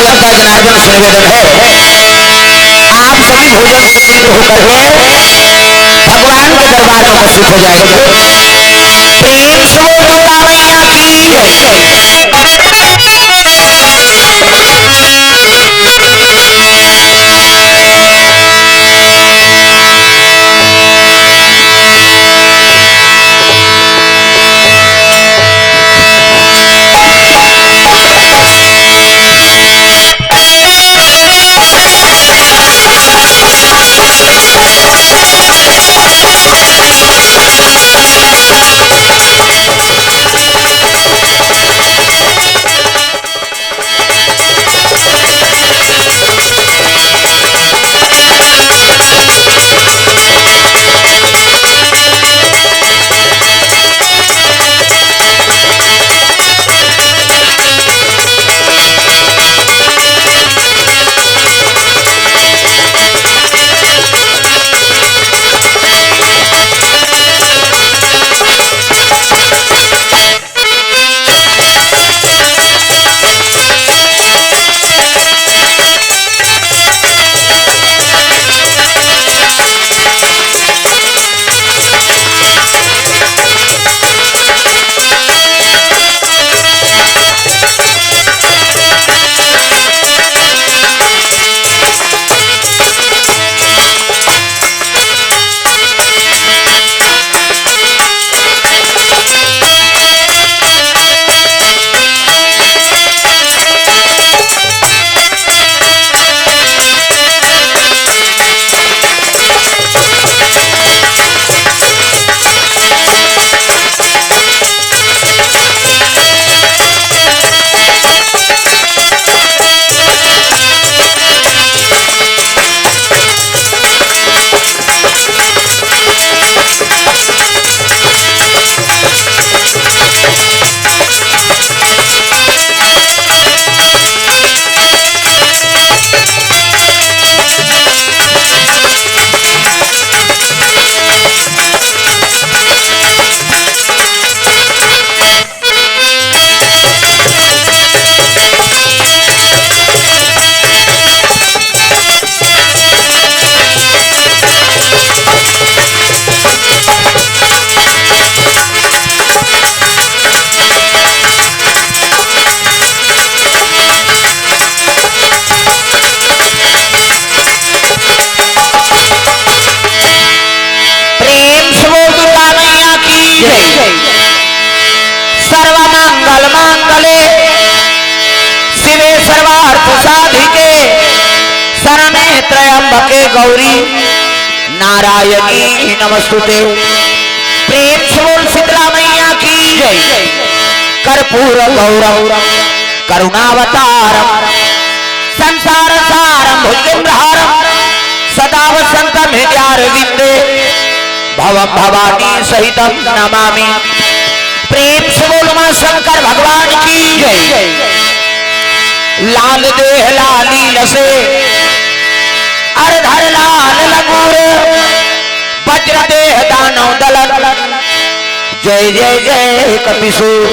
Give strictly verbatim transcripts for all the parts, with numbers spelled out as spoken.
का जनार्दन से निवेदन है, आप सभी भोजन से निवृत्त होकर के भगवान के दरबार में उपस्थित हो जाएंगे। प्रेम से बोल दुर्गा मैया की जय। प्रेम से बोल दुर्गा मैया की जय। सर्वमंगल मांगल्ये शिवे सर्वार्थ साधिके शरण्ये त्र्यंबके गौरी नारायणी नमस्तुते। प्रेम से बोल शीतला मैया की जय। कर्पूर गौरम करुणावतारम संसार सारम भुजगेंद्रहारम सदा वसंतम हृदयारविंदे भवम भवानी सहितम नमामि। प्रेम से बोल मां शंकर भगवान की जय। लाल देह लाली लसे अर धर लाल लंगूर वज्र देह दानव दलन जय जय जय कपिसूर।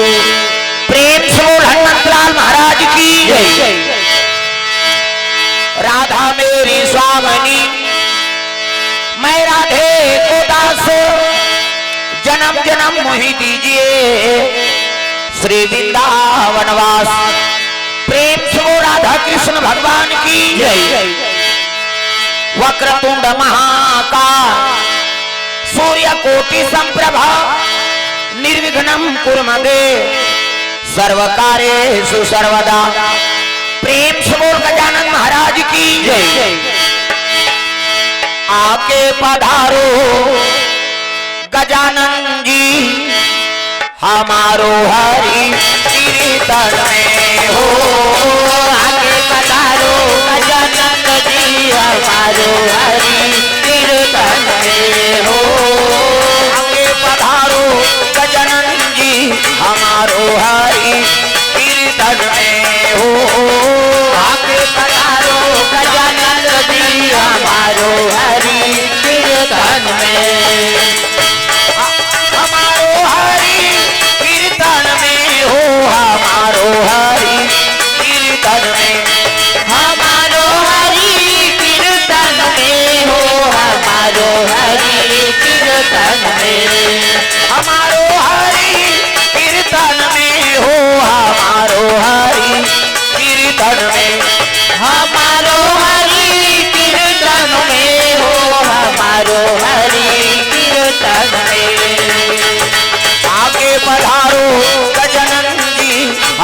प्रेम से बोल हनुमंतलाल महाराज की जय। राधा मेरी स्वामिनी मैं राधे को दास जन्म जन्म मोहि दीजिए श्री वृंदावन वास। प्रेम से बोल राधा कृष्ण भगवान की जय। वक्रतुंड महाकाय सूर्य कोटि संप्रभा निर्विघ्नं कुरु मे देव सर्व कार्येषु सर्वदा। प्रेम से बोल गजानन महाराज की जय। आके पधारो गजानन जी हमारो हरि कीर्तन में हो। आके पधारो गजानन जी हमारो हरि कीर्तन में हो। आके पधारो गजानन जी हमारो हरि कीर्तन में हो। आके पधारो गजानन जी हमारो हरि कीर्तन में। हमारो हरि कीर्तन में हो।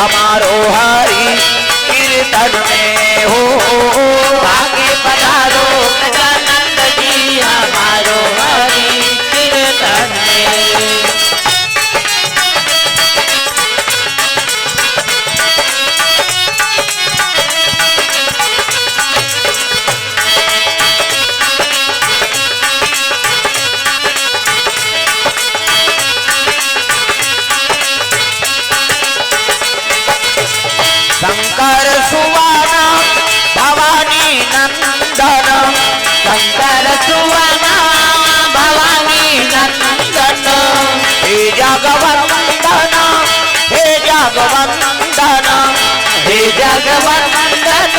हमारो हरि कीर्तन में हो। आगे पधारो गजानंद जी, हमारो हरि कीर्तन में। शंकर सुवन भवानी नंदन, शंकर सुवन भवानी नंदन। हे जगवंदन, हे जगवंदन, हे जगवंदन,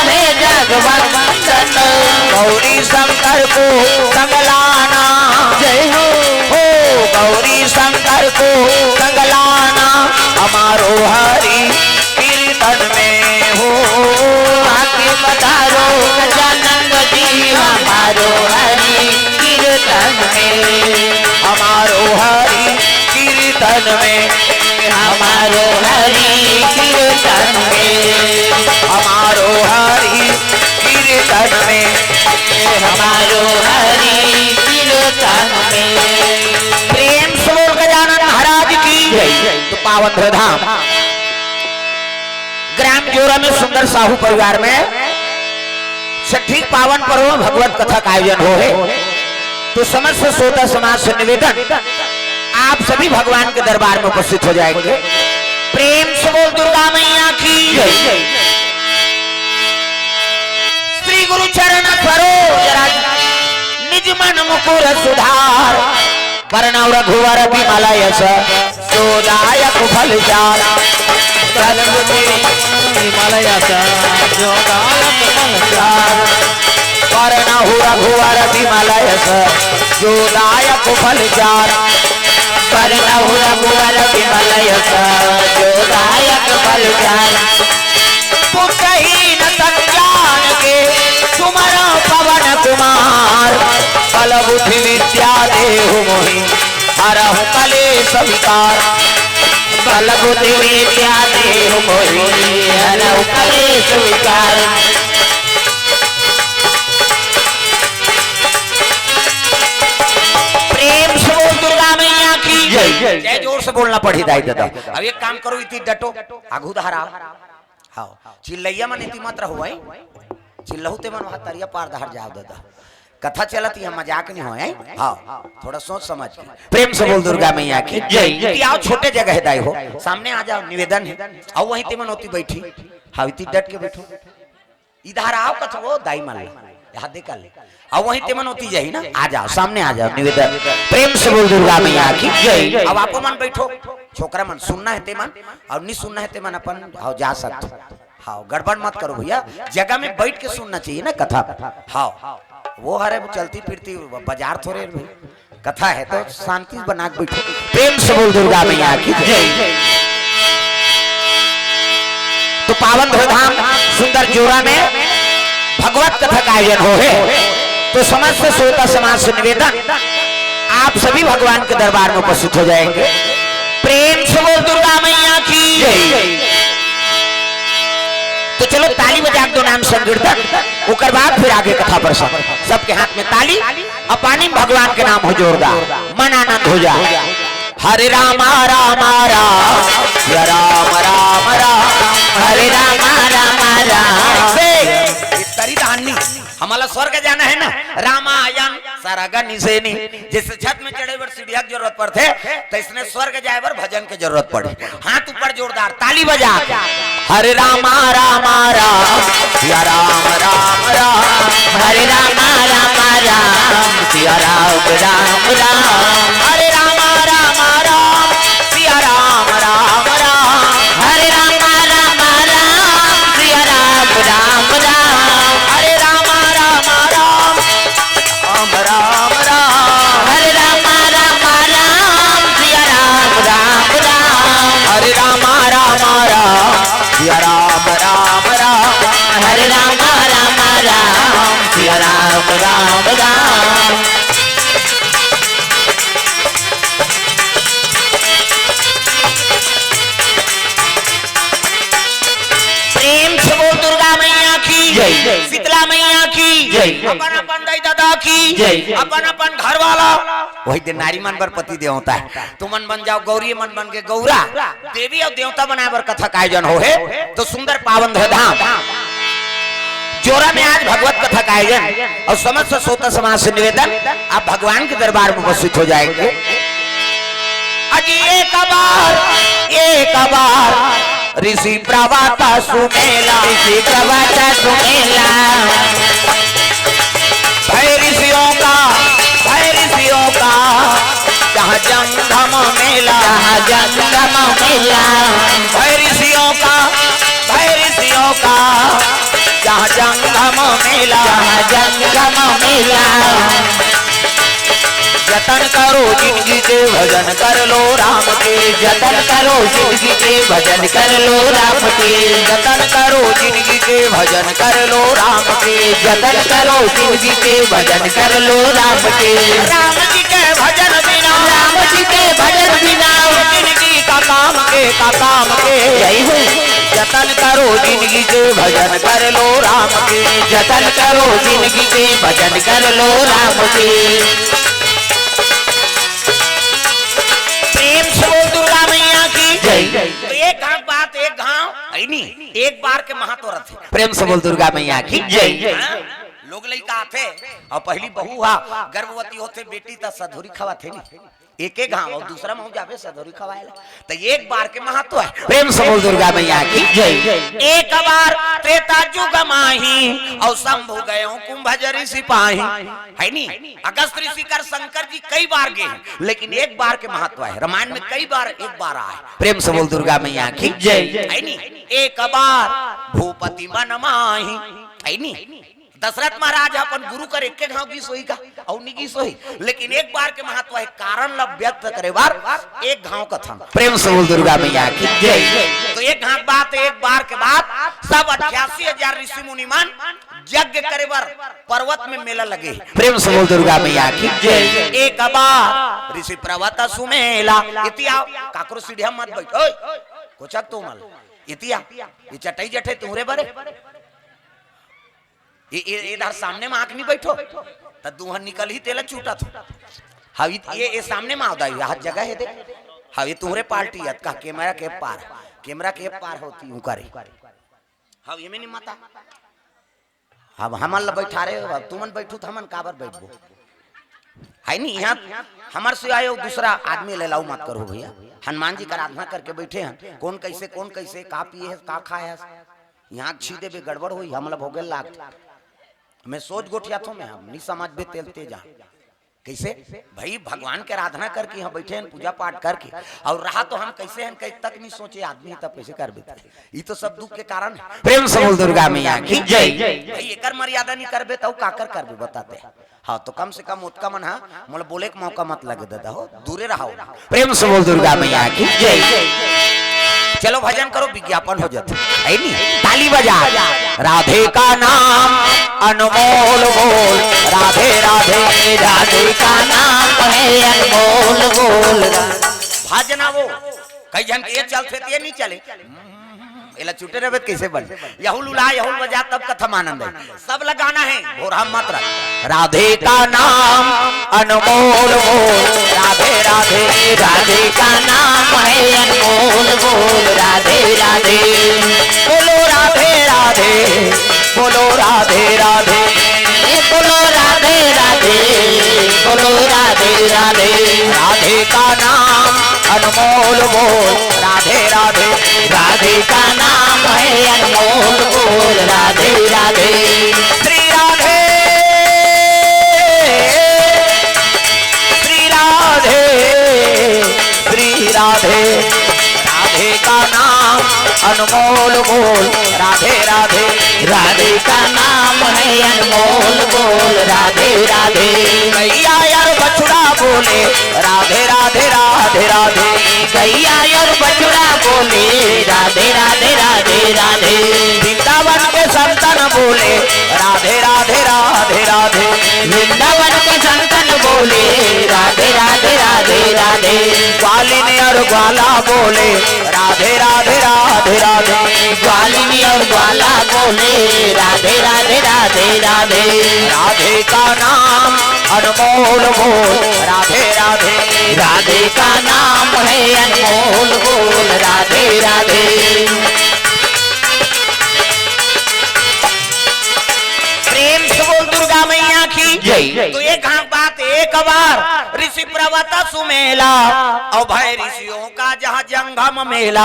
हे जगवंदन। गौरी शंकर को संग लाना। जय हो। हो गौरी शंकर को संग लाना, हमारो हरि कीर्तन में हो। आके पधारो गजानंद जी, हमारो हरि कीर्तन में। हमारो हरि कीर्तन में। हमारो हरि कीर्तन में। हमारो हरि कीर्तन में। हमारो हरि कीर्तन में। प्रेम से बोल गजानन महाराज की जय। तो पावन धाम ग्राम जोरा में सुंदर साहू परिवार में छठी पावन पर्व में भगवत कथा का आयोजन हो है। तो समस्त श्रोता समाज से निवेदन, आप सभी भगवान के दरबार में उपस्थित हो जाएंगे। प्रेम से बोल दुर्गा मैया की जय। श्री गुरु चरण सरोज रज, निज मन मुकुर सुधार। बरनउँ रघुवर बिमल यस, जो दायक फल चार। बरनउँ रघुवर बिमल यस, जो दायक फल चार। बरनउँ रघुवर बिमल यस, जो दायक फल चार। पुत्रहीन संजान के सुमरउँ पवन कुमार। बल बुद्धि विद्या देहु मोहि हरहु कलेस विकार। बल बुद्धि विद्या देहु मोहि हरहु कलेस विकार। प्रेम से बोल दुर्गा मैया की जय। जय जोर से बोलना पड़ही दाई ददा। अब एक काम करो, इति डटो, आगू धारा। हाँ, चिल्लइया मन इति मत रहो, हैं? चिल्लहू ते मन वहाँ तरिया पार धार जाओ दादा। कथा चलत, यहाँ मजाक नहीं हो, हैं? हाँ, थोड़ा सोच समझ के। प्रेम से बोल दुर्गा मैया की जय। इति आओ, छोटे जगह है दाई हो, सामने आ जाओ, निवेदन है। आओ वहीं ते मन ओती बैठी। हाँ, इति डट के बैठो। इधर आओ कथो दाई मन ला। यहाँ देखा ले। अब वहीं ते मन ओती जाही ना, आ जाओ, सामने आ जाओ, निवेदन। प्रेम से बोल दुर्गा मैया की जय। अब आपो मन बैठो, छोकरा मन सुनना है ते मन, और नहीं सुनना है ते मन अपन, हाँ, जा सकते। हाँ, गड़बड़ मत करो भैया, जगह में बैठ के सुनना चाहिए ना कथा। हाँ, वो हरे वो चलती फिरती बाजार थोड़े भाई, कथा है तो शांति बना के बैठो। प्रेम से बोल दुर्गा मैया की जय। तो पावन धाम सुंदर जोरा में भगवत कथा का आयोजन हो है, तो समस्त श्रोता समाज से निवेदन, आप सभी भगवान के दरबार में उपस्थित हो जाएंगे। प्रेम से बोल दुर्गा मैया की जय। तो चलो ताली बजा के दो नाम संकीर्तन, ओकर बाद फिर आगे कथा प्रसंग। सबके हाथ में ताली, अपानी भगवान के नाम हो जोरदार, मन आनंद हो जाए। हरे रामा रामा राम, या राम राम राम, हरे रामा रामा राम। से तरी दानी, हमला स्वर्ग जाना है ना, रामायण सरग निसेनी, जैसे छत में चढ़े बर सीढ़िया के जरूरत पड़थे, तो इसने स्वर्ग जाए बर भजन के जरूरत पड़े। हाथ ऊपर जोरदार, ताली बजा के। हरे रामा रामा राम, या राम राम राम। हरे रामा रामा राम, सिया राम राम राम। हरे रामा रामा राम, सिया राम राम राम। हरे रामा रामा राम, सिया राम राम राम। हरे रामा रामा राम, राम राम राम। हरे रामा रामा राम, सिया राम राम राम। हरे रामा रामा राम, सिया राम राम राम। हरे रामा रामा राम, सिया राम राम राम। जय। शीतला मैया की जय। अपन अपन दाई ददा की जय। अपन अपन घर वाला, वही दिन नारी मन बर पति देवता हे। तुमन बन जाव गौरी, मन बन के गौरा, देवी अउ देवता बनाए बर कथा का आयोजन होहे, तो सुंदर पावन धर धाम जोरा में आज भगवत कथा का आयोजन। अउ समस्त श्रोता समाज से निवेदन, आप भगवान के दरबार में उपस्थित हो जाएंगे। अजी एक बार, एक बार ऋषि प्रवत सुमेला, ऋषि प्रवत सुमेला। भय ऋषियों का, भय ऋषियों का जहाँ जंगम मेला, जहाँ जंगम मेला। भय ऋषियों का, भय ऋषियों का जहाँ जंगम मेला, जहाँ जंगम मेला। जतन करो जिनगी के, भजन कर लो राम के। जतन करो जिनगी के, भजन कर लो राम के। जतन करो जिनगी के, भजन कर लो राम के। जतन करो जिनगी के, भजन कर लो राम के। राम जी के भजन बिना, राम जी के भजन बिना जिनगी का काम के, का काम के। जय हो। जतन करो जिनगी के, भजन कर लो राम के। जतन करो जिनगी के, भजन कर लो राम के। प्रेम से बोल दुर्गा मैया की जय। तो एक घाव बात, एक घाव है नी, एक बार के महत्व रथे। प्रेम से बोल दुर्गा मैया की जय। हाँ? लोग लइका आथे अउ पहली बहू हा गर्भवती होथे, बेटी त सधौरी खवाथे नी, एक एक घाव, अउ दूसरा महू जाबे सधौरी खवाए ला, त एक बार के महत्व हे। प्रेम से बोल दुर्गा मैया की जय। एक बार त्रेता जुग माही, अउ शंभु गयो कुंभज ऋषि पाही, है नी? अगस्त ऋषि कर शंकर जी कई बार गए हैं, लेकिन एक बार के महत्व हे। रामायण में कई बार एक बार आए। प्रेम से बोल दुर्गा मैया की जय। है नी? एक बार भूपति मन माही, है नी? दशरथ महाराज अपन गुरु कर एके घाव गीस होही का, अउ नी गीस होही, लेकिन एक बार के महत्व हे, कारण ला व्यक्त करे बर एक घाव कथन। प्रेम से बोल दुर्गा मैया की जय। तो एक घाव बात, एक बार के बाद सब अट्ठासी हजार ऋषि मुनि मन यज्ञ करे बर पर्वत में मेला लगे। प्रेम से बोल दुर्गा मैया की जय। एक बार ऋषि प्रवत सुमेला। इति आओ, काकरो सीढ़िया मत बैठ, ओए, कोचक तो मल। इति आ, ये चटई जठे तुहरे बरे। ये, ये, इधर सामने में आके नी बैठो, त दूहर निकलही तेला चूटत हो। हाँ, ये, ये, ये सामने में आवदा, ये हाथ जगह हे दे। हाँ, ये तुहरे पार्टी हे, का कैमरा के पार, कैमरा के पार होती हूँ करे। हाँ, ये में नी मता। अब हमन ला बैठा रहे हो, अब तुमन बैठू त हमन काबर बैठबो? है नी, यहाँ हमर से आयो दूसरा आदमी ले लाऊ मत करो भैया। हनुमान जी का आराधना करके बैठे हैं, कौन कैसे, कौन कैसे, का पिए है, का खाए है, यहाँ छीदे बे गड़बड़ होई, हमला भोगे लाग। मैं सोच गोठिया थो मैं, हम नी समझ बे तेल तेजा। कैसे? भाई, भगवान के आराधना करके यहाँ बैठे हैं, पूजा पाठ करके, अउ रहा तो हम कैसे हैं, कहीं तक नी सोचे आदमी, तब कैसे करबे? ये तो सब दुख के कारण है। प्रेम से बोल दुर्गा मैया की जय। भाई, एकर मर्यादा नी करबे, तो काकर करबे, बताते हैं। हाँ, तो कम से कम ओतका मन, हाँ, मोला बोले के मौका मत लगे दादा हो, दूरे रहो। प्रेम से बोल दुर्गा मैया की जय। चलो भजन करो, विज्ञापन हो जाथे, है नी? ताली बजा। राधे का नाम अनमोल बोल, राधे राधे। राधे का नाम है अनमोल बोल। भजना वो कई झन के ये चलथे त ये नी चले। एला चुटे रहबे त कैसे बन? यहुल उला, यहुल बजा, तब कथा म आनंद हे। सब लगाना है, भोरहा मत रख। राधे का नाम अनमोल बोल, राधे राधे। राधे का नाम है अनमोल बोल, राधे राधे। बोलो राधे राधे, बोलो राधे राधे। बोलो राधे राधे, बोलो राधे राधे। राधे का नाम अनमोल बोल, राधे राधे। राधे का नाम है अनमोल बोल, राधे राधे। श्री राधे, श्री राधे, श्री राधे। राधे का नाम अनमोल बोल, राधे राधे। राधे का नाम है अनमोल बोल, राधे राधे। गैया यार बछड़ा बोले, राधे राधे, राधे राधे। गैया और बछड़ा बोले, राधे राधे, राधे राधे। वृंदावन के संतन बोले, राधे राधे, राधे राधे। वृंदावन के संतन बोले, राधे राधे, राधे राधे। ग्वालिनी और ग्वाला बोले, राधे राधे, राधे राधे। ग्वालिनी और ग्वाला बोले राधे राधे राधे राधे। राधे का नाम अनमोल बोल राधे राधे। राधे का नाम है अनमोल बोल राधे राधे। प्रेम से बोल दुर्गा मैया की जय। तो एक हाथ बात, एक बार ऋषि पर्वत सुमेला, और भय ऋषियों का जहाँ जंगम मेला।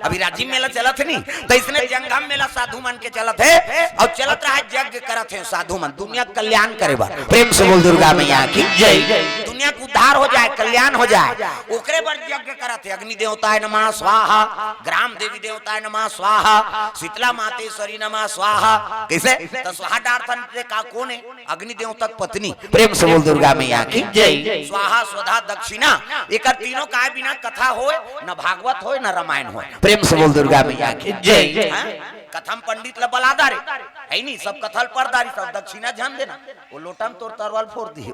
अभी राजिम मेला चलत नहीं, तो इसने जंगम मेला साधु मन के चलत है, और चलत रहा है यज्ञ करत है साधु मन, दुनिया के कल्याण करे बर। प्रेम से बोल दुर्गा मैया की जय। दुनिया के उद्धार हो जाए, कल्याण हो जाए, ओकरे बर यज्ञ करत है। अग्नि देवताय नमः स्वाहा, ग्राम देवी देवताय नमः स्वाहा, शीतला मातेश्वरी नमः स्वाहा। कैसे? तो स्वाहा डारथन ते का कोन है? अग्नि देवता के पत्नी। प्रेम से बोल दुर्गा मैया की जय। स्वाहा स्वधा दक्षिणा, एकर तीनों काय बिना कथा होय, न भागवत होय, न रामायण होय। प्रेम से बोल दुर्गा मैया की जय। हाँ? कथा में पंडित ल बला डारे, है नहीं, सब कथा ल पढ़ डारी, सब दक्षिणा झन देना, वो लोटा में तोर तरवाल फोर दिही।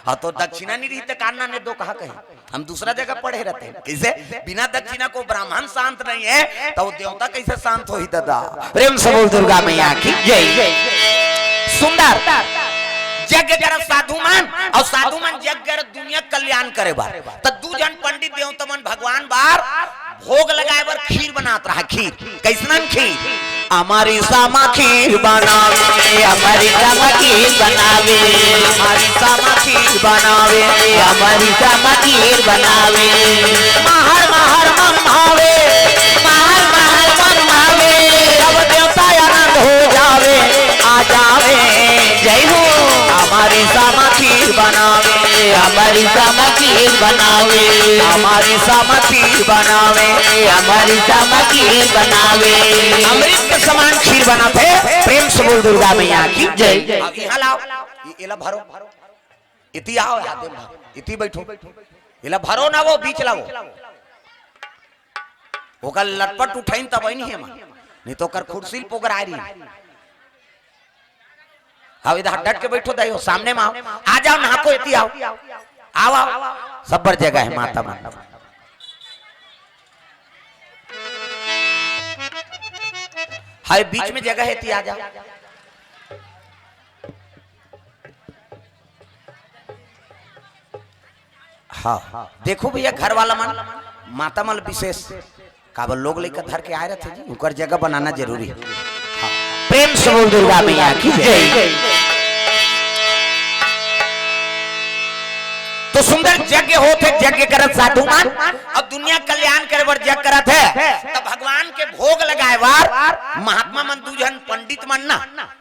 हाँ, तो दक्षिणा नहीं रही तो कान्ना ने दो कहा कही, हम दूसरा जगह पढ़े रहते हैं। किसे? बिना दक्षिणा को ब्राह्मण शांत नहीं है, तो वो देवता कैसे शांत होही दादा? प्रेम से बोल दुर्गा मैया की जय। सुंदर यज्ञ करत साधु मन, और साधु मन यज्ञ करत दुनिया के कल्याण करे बर। त दू झन पंडित देवता मन भगवान बर भोग लगाए बर खीर बनात रहा। खीर, कैसनन खीर? अमरिसा म खीर बनावे, अमरिसा म खीर बनावे, अमरिसा म खीर बनावे, अमरिसा म खीर बनावे। महर महर मन भावे, महर महर मन भावे, सब देवता आनंद हो जावे, आ जावे। जय हो। अमरिसा म खीर बनावे, अमरिसा म खीर बनावे, अमरिसा म खीर बनावे, अमरिसा म खीर बनावे। अमृत के समान खीर बनाथे। प्रेम से बोल दुर्गा मैया की जय। अब यहाँ लाओ, ये, एला भरो, इति आओ, हाथे में भरो, इति बैठो, एला भरो ना, वो बीच लाओ। ओकर लटपट उठाइन तब नहीं है मन, नहीं तो ओकर खुरसी ल पोगराय रही। हाँ, इधर डट के बैठो दाई हो, सामने में आओ, आ जाओ, नहा को एती आओ, आओ, आओ, सब बर जगह है माता मन। हाय, बीच में जगह है, एती आ जाओ। हाँ, देखो भैया, घर वाला मन, माता मन विशेष काबर लोग लइका धर के आए रहते जी, उनकर जगह बनाना जरूरी है। हाँ, प्रेम से बोल दुर्गा मैया की जय। तो सुंदर यज्ञ होत है, यज्ञ करत साधु मन, अब दुनिया कल्याण करे बर यज्ञ करत है, तब भगवान के भोग लगाए बर महात्मा मन दू झन पंडित मन ना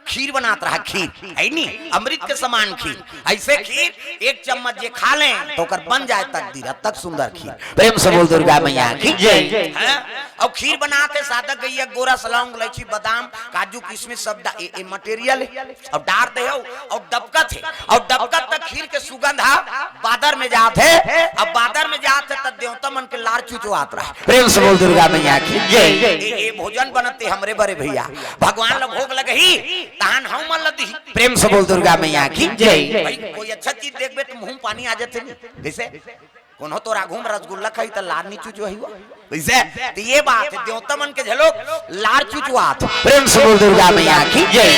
खीर बनात रहा, खीर है नी, अमृत के समान खीर। ऐसे खीर एक चम्मच जे खा लें तो ओकर बन जाए तकदीर, अतक सुंदर खीर। प्रेम से बोल दुर्गा मैया की जय। हैं? और खीर बनात हे, सादा गैया, गोरस, लौंग, इलायची, बादाम, काजू, किशमिश सब डा-, ए, ए material है। और डार दे हो, और डबकत है, और डबकत तक खीर के सुगंध हा बादर में जात है। अब बादर में जात है, तब देवता मन के लार चुचवात रहा। प्रेम से बोल दुर्गा मैया की जय। ए, ए भोजन बनत हे हमरे बरे भैया, भगवान ला भोग लगही, तहान हम मन ला दिही। प्रेम से बोल दुर्गा मैया की जय। भाई, कोई अच्छा चीज देखबे तो मुंह में पानी आ जाते नहीं, जैसे कोनो तोर आघू में रसगुल्ला खाही त लार नी चुचवाही हो। वैसे तो ये बात है, देवता मन के झलोक लार चुचवात। प्रेम से बोल दुर्गा मैया की जय।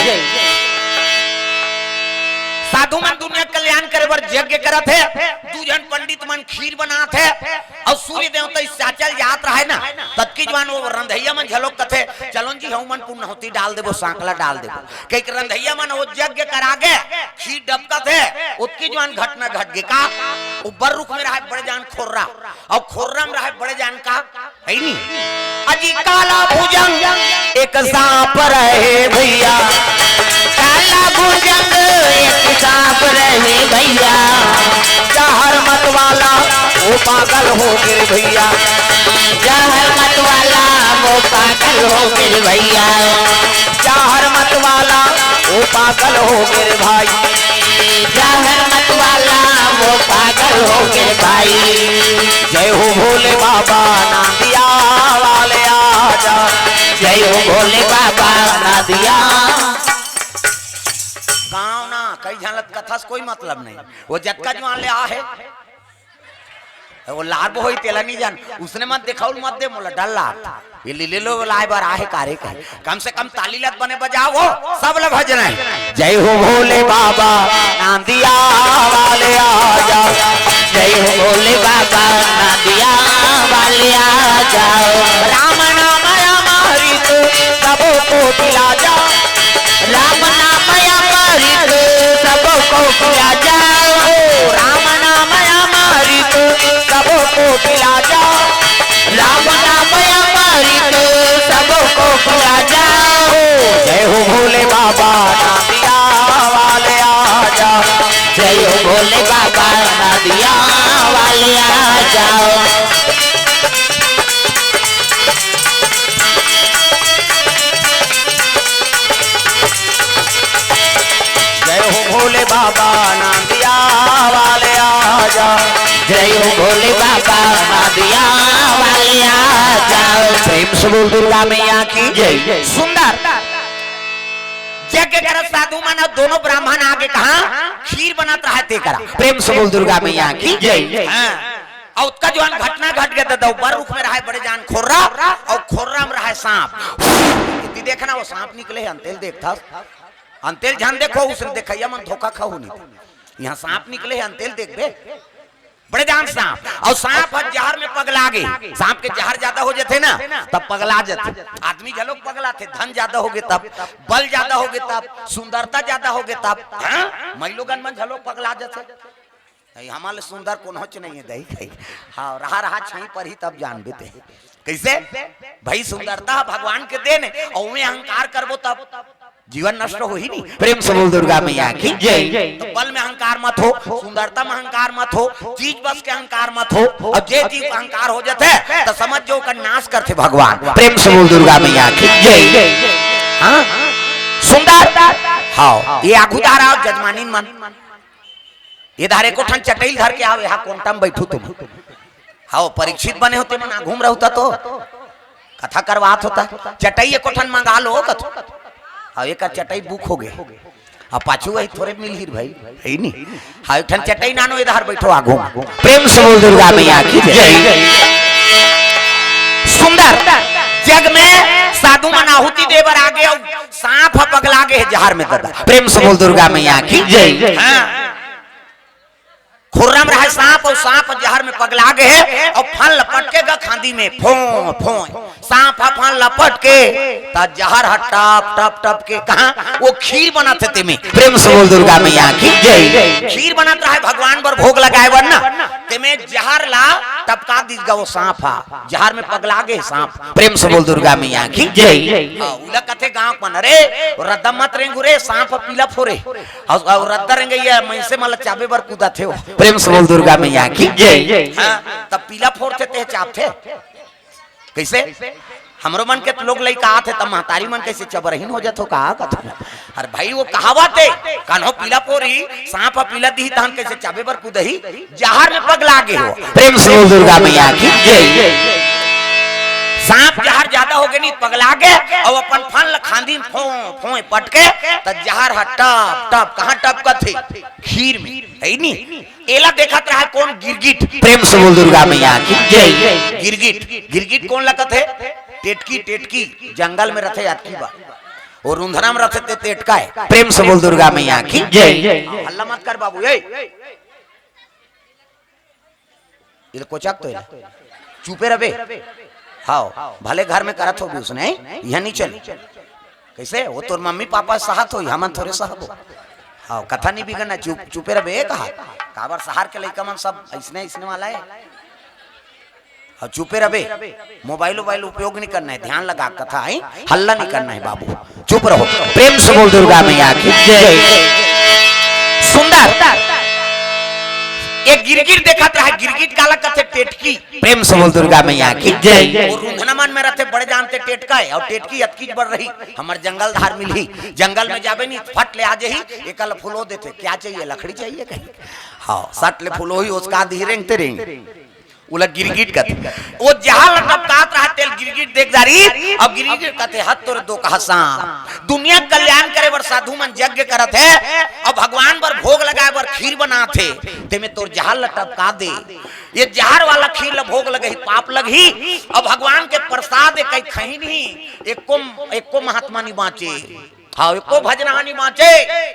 साधु मन दुनिया कल्याण करे बर यज्ञ करत हे, दू झन पंडित मन खीर बनात हे, और सूर्य देवता इस साचल जात रहे ना, ततकी जवान वो रंधैया मन झलोक कथे, "चलो जी, हम मन पुण्य होती डाल देबो, सांकला डाल देबो।" कई के रंधैया मन वो यज्ञ करा गे, खीर डबकत हे, उतकी जवान घटना घट गे का, ऊपर रुख में रहे बड़े जान खोर्रा, और खोर्रा में रहे बड़े जान का, है नी? अजी काला भुजंग एक सांप रहे भैया, काला भुजंग एक सांप रहे भैया, जहर मत वाला वो पागल हो गे भैया, जहर मत वाला वो पागल हो गे भैया, जहर मत वाला वो पागल हो गे भाई, जहर मत वाला वो पागल हो गे भाई। जय हो भोले बाबा नांदिया वाले आजा, जय हो भोले बाबा नांदिया। गाँव ना कई झलत कथा से कोई मतलब नहीं, वो जतका जुआन ले आ है। वो लार बो होई तेला नहीं जान, उसने मत दिखाउल मत दे मोला डर लाग। ये लीले लो लाए बर आहे कारे कहे। कम से कम ताली लत बने बजाओ हो, सब ल भजन है। जय हो भोले बाबा, नांदिया वाले आ जाओ। जय हो भोले बाबा, नांदिया वाले आ जाओ। राम नाम अमृत सबको पिला जाओ। राम नाम अमृत सबको पिला जाओ। राम नाम अमृत सबको पिला जाओ। राम नाम अमृत सबको पिला जाओ। जय हो भोले बाबा, नांदिया वाले आ जाओ। जय हो भोले बाबा, नांदिया वाले आ जाओ। जय हो भोले बाबा, नांदिया वाले आ जाओ। जय हो भोले बाबा, नांदिया वाले आ जाओ। प्रेम से बोल दुर्गा मैया की जय। सुंदर। यज्ञ करत साधु मन, दोनों ब्राह्मण आगे कहा खीर बनत रहा ते करा। प्रेम से बोल दुर्गा मैया की जय। हाँ। अउ ओतका जोन घटना घट गे ददा, ऊपर रुख में रहा बड़े जान खोर्रा, अउ खोर्रा में रहा सांप। इति देखना वो सांप निकले हे, अंतेल देखथस। अंतेल झन देखो, उसने देखइया मन धोखा खाहू नहीं। यहाँ सांप निकले हे, अंतेल देखबे। बड़े जान सांप, अउ सांप ह जहर में पगला गे। सांप के जहर ज्यादा हो जाथे ना, तब पगला जाथे। आदमी घलोक पगलाथे, धन ज्यादा होगे तब, बल ज्यादा होगे तब, सुंदरता ज्यादा होगे तब। हाँ? मइलोगन मन घलोक पगला जाथे। नहीं, हमारे सुंदर कोनोच नहीं है, दही खाई। हाँ, रहा रहा छाई पर ही तब जानबे ते। कैसे? भाई, सुंदरता भगवान के देन है, अउ ओमे अहंकार करबो तब जीवन नष्ट होही नहीं। प्रेम से बोल दुर्गा मैया की जय। तो बल में अहंकार मत हो, सुंदरता में अहंकार मत हो, चीज बस के अहंकार मत हो। अउ जे चीज अहंकार हो जाथे, तो समझ जो ओकर नाश करथे भगवान। प्रेम से बोल दुर्गा मैया की जय। हाँ, सुंदर। हाँ, ये आगू धारा जजमानिन मन। ये धारे को ठन चटई धर के आओ, यहाँ कोंटा में बैठू तुम। हाँ, परीक्षित बने होते मन आगू में रहता तो कथा करवात होता। चटई एको ठन मंगा लो कथो। हाँ, एक चटई बुक हो गए। अब पाछू वही थोरे मिलही भाई, है नी? हाँ, एक ठन चटई नानो, इधर बैठो आगू में। प्रेम से बोल दुर्गा मैया की जय। सुंदर। जग में साधु मन आहुति दे बर आगे, अउ सांप ह पगला गे हे जहर में ददा। प्रेम से बोल दुर्गा मैया की जय। हाँ। खुर्रम रहे सांप, अउ सांप जहर में पगला गे हे, अउ फन लपट के ग खांदी में, फों, फों। सांप ह फन लपट के, त जहर ह टप, टप, टप के, कहाँ? वो खीर बनत हे तेमे। प्रेम से बोल दुर्गा मैया की जय। खीर बनत रहे भगवान बर भोग लगाए बर ना, तेमे जहर ला टपका दिस गा वो सांप ह। जहर में पगला गे सांप। प्रेम से बोल दुर्गा मैया की जय। हाँ, उला कथे गांव मन, अरे, रद्दा मत रेंगू रे, सांप ह पीला फोरे। अउ, अउ रद्दा रेंगइया, मइनसे मन ल चाबे बर कूदत हे वो। प्रेम से बोल दुर्गा मैया की जय। हाँ, तब पीला फोरथे ते चाबथे। कैसे? हमरो मन के त लोग लइका आथे, तब महतारी मन कैसे चबरहीन हो जाथो का कथो। अरे भाई, वो कहावत हे, कान्हो पीला फोरही, सांप ह पीला दिही, तहन कैसे चाबे बर कूदही? जहर में पगला गे हो। प्रेम से बोल दुर्गा मैया की जय। सांप जहर ज्यादा हो गे नी, पगला गे, अउ अपन फन ल खांदी में फों, फों पटके, त जहर ह टप, टप, कहाँ टपकथे? खीर में, है नी? एला देखत रहा कोन? गिरगिट। प्रेम से बोल दुर्गा मैया की जय। गिरगिट, गिरगिट कोन लगत हे? टेटकी, टेटकी, जंगल में रथे अतकी बा। वो रुंधरा में रथे ते टेटका हे। प्रेम से बोल दुर्गा मैया की जय। हल्ला मत कर बाबू, ए। ये कोचक तो है। चुपे रबे। हाँ, भले घर में करत होबे उसने, यहाँ नहीं चले। कैसे? वो तोर मम्मी पापा सहत होही, हमन थोरे सहबो। हाँ, कथा नहीं बिगड़ना, चुप, चुपे रबे, कहा। काबर सहर के लइका मन सब अइसने, अइसने वाला हे। अउ चुपे रबे, मोबाइल वोबाइल उपयोग नहीं करना हे, ध्यान लगा कथा हे, हल्ला नहीं करना हे बाबू, चुप रहो। प्रेम से बोल दुर्गा मैया की जय। सुंदर। एक गिरगिट देखत रहा, गिरगिट काला कथे? टेटकी। प्रेम से बोल दुर्गा मैया की जय। वो रुंधना मन में रथे, बड़े जान ते टेटका हे, अउ टेटकी अतकीच बड़ रही, हमर जंगल धार मिलही, जंगल में जाबे नहीं, फट ले आ जाही, एकल फुलो देथे, क्या चाहिए, लकड़ी चाहिए कहीं? हाँ, सट ले फुलो ही उसका दी रेंगते रेंग। ओला गिरगिट कथे। ओ जहां ल टपकात रहा तेल गिरगिट देख डारिस। अब गिरगिट कथे, "हत तोर दोकहा सांप, दुनिया के कल्याण करे बर साधु मन यज्ञ करत हे, अब भगवान बर भोग लगाए बर खीर बनात हे, तेमे तोर जहां ल टपका दे। ये जहर वाला खीर ल भोग लगही, पाप लगही। अब भगवान के प्रसाद ए कई खही नहीं, एको, एको महात्मा नहीं बांचे।" हाँ, एको भजनहा नहीं बांचे,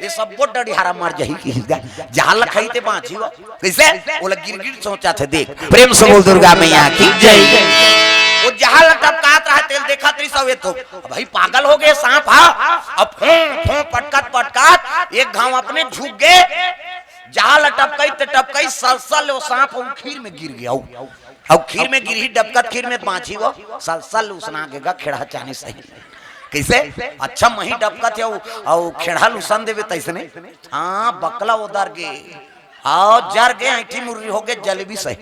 ये सब्बो डंडिहारा मर जही कि जहां ल खही ते बांची हो। कइसे? ओला गिरगिट सोचथे, देख। प्रेम से बोल दुर्गा मैया की जय। ओ जहां ल टपकात रहा तेल देखत रहिस, अउ ये तो भाई पागल हो गे सांप, हाँ। अब फों, फों पटकत, पटकत एक घांव अपने झुक गे, जहां ल टपकई ते टपकई, सलसल ओ सांप ओ खीर में गिर गे। अउ खीर में गिरही, डबकत खीर में बांची वो, सलसल उसना गे गा, खेड़हा चानी सही। कइसे? अच्छा मही डबकत हे, अउ, अउ खेड़हा ल उसन देबे तइसने। हाँ, बकला ओदर गे। अउ जर गे, ऐंठी मुर्री हो गे, जलेबी सही।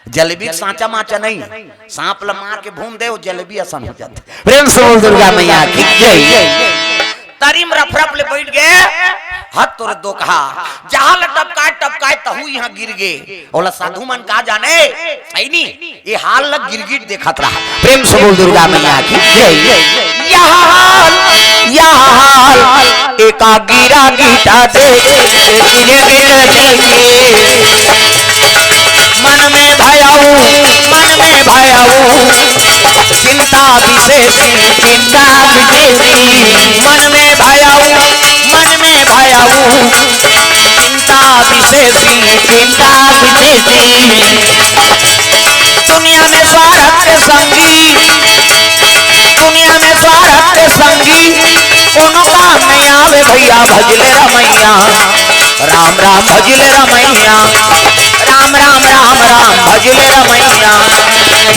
जलेबी के सांचा माचा नहीं, सांप ल मार के भून दे, वो जलेबी असन हो जाथे। प्रेम से बोल दुर्गा मैया की जय। तरी म रफरफ ले बइठ गे, हत तोर दोकहा, जहां ल टपकाए टपकाए तहू इहां गिर गे। ओला साधु मन का जाने, सही नी? ये हाल ल गिरगिट देखत रहा। प्रेम से बोल दुर्गा मैया की जय। यह हाल, यह हाल, एका गिरा गीता दे, गिरगिट जी। मन में भयऊ, मन में भयऊ, चिंता विशेष, चिंता विशेष। मन में भयऊ, मन में भयऊ, चिंता विशेष, चिंता विशेष। दुनिया में स्वार्थ के संगी, दुनिया में स्वार्थ के संगी, कोनो काम नहीं आवे भैया, भजले रमैया। राम राम भजले रमैया, राम राम राम राम भजले रमैया,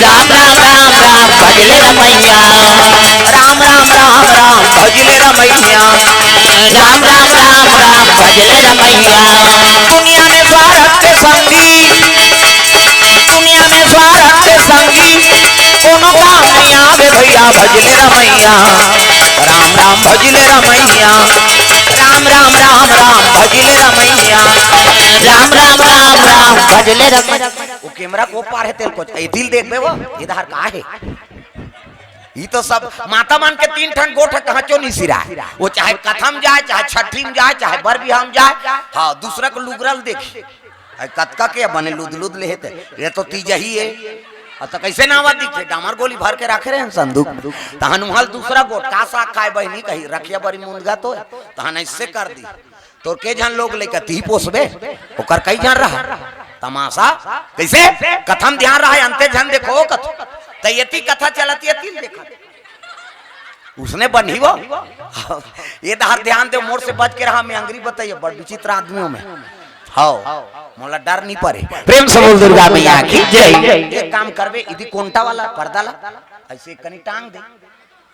राम राम राम राम भजले रमैया, राम राम राम राम भजले रमैया, राम राम राम राम भजले रमैया। दुनिया में स्वार्थ के संगी, दुनिया में स्वार्थ के संगी, कोनो काम नहीं आवे भैया, भजले रमैया। राम राम भजले रमैया, राम राम राम राम भजले रमैया, राम राम राम राम भजले रमैया। वो कैमरा को पार हे तेल को, ए दिल देखबे वो, इधर का हे? ई तो सब माता मन के तीन ठन गोठ कहांचो नहीं सिराय। वो चाहे कथा म जाए, चाहे छठी म जाए, चाहे बर बिहाव म जाए, हाँ, दूसरा को लुगरा ल देखी। अरे कतका के बने लुद लुद ले हे ते, ये तो तीजही हे। अब तो कैसे नावा दिखे, डामर गोली भर के रखे रहे हैं संदूक। तहन उहां ल दूसरा गोठ, का साग खाए बहिनी कही, रखिया बरी मुंदगा तो, तहन ऐसे कर दी। तोर के झन लोग लइका तिही पोसबे, ओकर कई झन रहा। तमाशा, कैसे? कथा म ध्यान रहा, अंते झन देखो कथा। त यति कथा चलत, यति ल देखत। उसने बनी वो। ये डहर ध्यान दे, मोर से बच के रहा, मैं अंगरी बताइए, बड़ विचित्र आदमी हंव मैं। हव, मोला डर नहीं परे। प्रेम से बोल दुर्गा मैया की जय। एक काम करबे, इदी कोंटा वाला पर्दा ला ऐसे कनी टांग दे,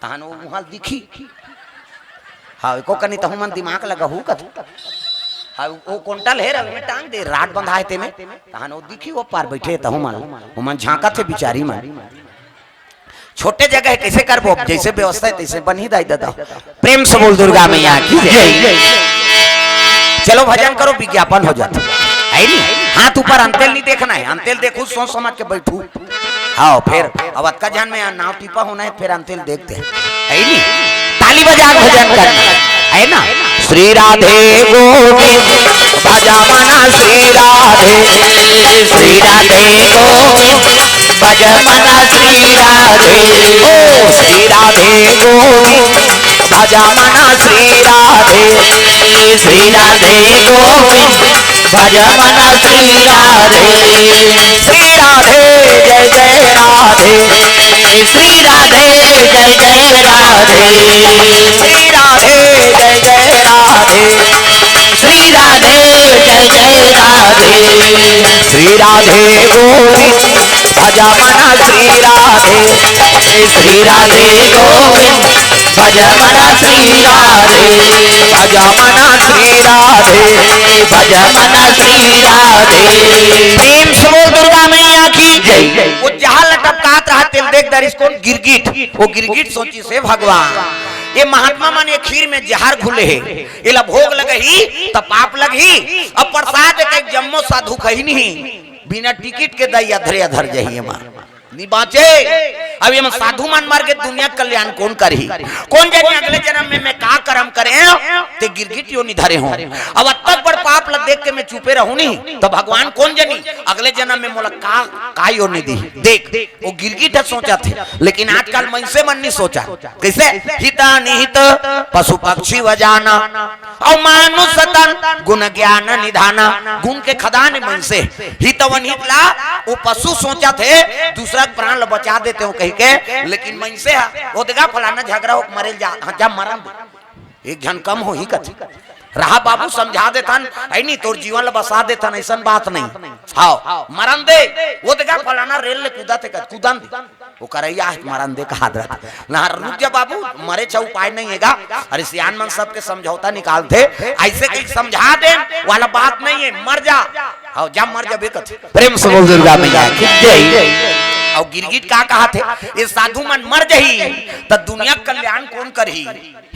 तहन वो उहां दिखी। हाँ, एको कनी तहू मन दिमाग लगाहू कथू। हाँ, वो कोंटा ल हे रहे, में टांग दे, राड बंधा हे तेमे, तहन वो दिखी, वो पार बैठे तहू मन, वो मन झांकत हे बिचारी मन। छोटे जगह हे, कैसे करबो? जैसे व्यवस्था हे, तैसे बनही दाई ददा। प्रेम से बोल दुर्गा मैया की जय। चलो भजन करो, विज्ञापन हो जाता है नी? हाथ ऊपर, अंतेल नहीं देखना हे, अंतेल देखू, सोच समझ के बैठू। हाँ, फिर अब अतका झन में नाव टिपा होना हे, फिर अंतेल देखते हैं, है नी? ताली बजा के भजन करना हे ना। श्री राधे गोविंद भज मन श्री राधे, श्री राधे गोविंद भज मन श्री राधे, ओ श्री राधे गोविंद भज मन श्री राधे, श्री राधे गोविंद भज मन श्री राधे। श्री राधे जय जय राधे, श्री राधे जय जय राधे, श्री राधे जय जय राधे, श्री राधे जय जय राधे। श्री राधे गोविंद भज मन श्री राधे, श्री राधे गोविंद भज मन श्री राधे, भज मन श्री राधे, भज मन श्री राधे। प्रेम से बोल दुर्गा मैया की जय। वो जहां ल टपकात रहा तेल देख डारिस कोन? गिरगिट। वो गिरगिट सोचिस हे भगवान, ये महात्मा मन ये खीर में जहर घुले हे, एला भोग लगही त पाप लगही। अब प्रसाद के जम्मो साधु खही नहीं, बिना टिकट के दाई अधरे अधर जही एमा। नी बाँचे। अब एमा साधु मन मर गे, दुनिया के कल्याण कोन करही? कोन जनी अगले जन्म में मैं का करम करे, ते गिरगिट योनि धरे हों। अब अतक बड़ पाप ल देख के मैं चुपे रहूं नी, त भगवान कोन जनी अगले जन्म में मोला का, का योनि दिही। देख, वो गिरगिट ह सोचत हे, लेकिन आजकल मनसे मन नी सोचत। कइसे? हित अनहित पशु पक्षी व जाना, अउ मानुष तन गुण ज्ञान निधाना। गुण के खदान मनसे। हित अउ अनहित ला वो पशु सोचत हे, दूसरा के प्राण ल बचा देते हो कहि के, लेकिन मनसे ह, "ओ देखा फलाना झगड़ा होके मरे ल जा, हाँ, जा मरन दे, एक झन कम होही," कथे। "रहा बाबू, समझा देथन, अइ नी, तोर जीवन ल बसा देथन, अइसन बात नहीं। हाँ, मरन दे, ओ देखा फलाना रेल ले कूदत हे," कथे, "कूदन दे।" ओकर अइया हे, मरन दे कहत रहिथे। ना, रुक जा बाबू, मरे च उपाय नहीं हे गा। अरे सियान मन सबके समझौता निकालथे, अइसे कहीं समझा दे वाला बात नहीं हे, मर जा। हाँ, जा मर जाबे कथे। प्रेम से बोल दुर्गा मैया की जय। अउ गिरगिट का कहत हे, ये साधु मन मर जही, त दुनिया के कल्याण कोन करही?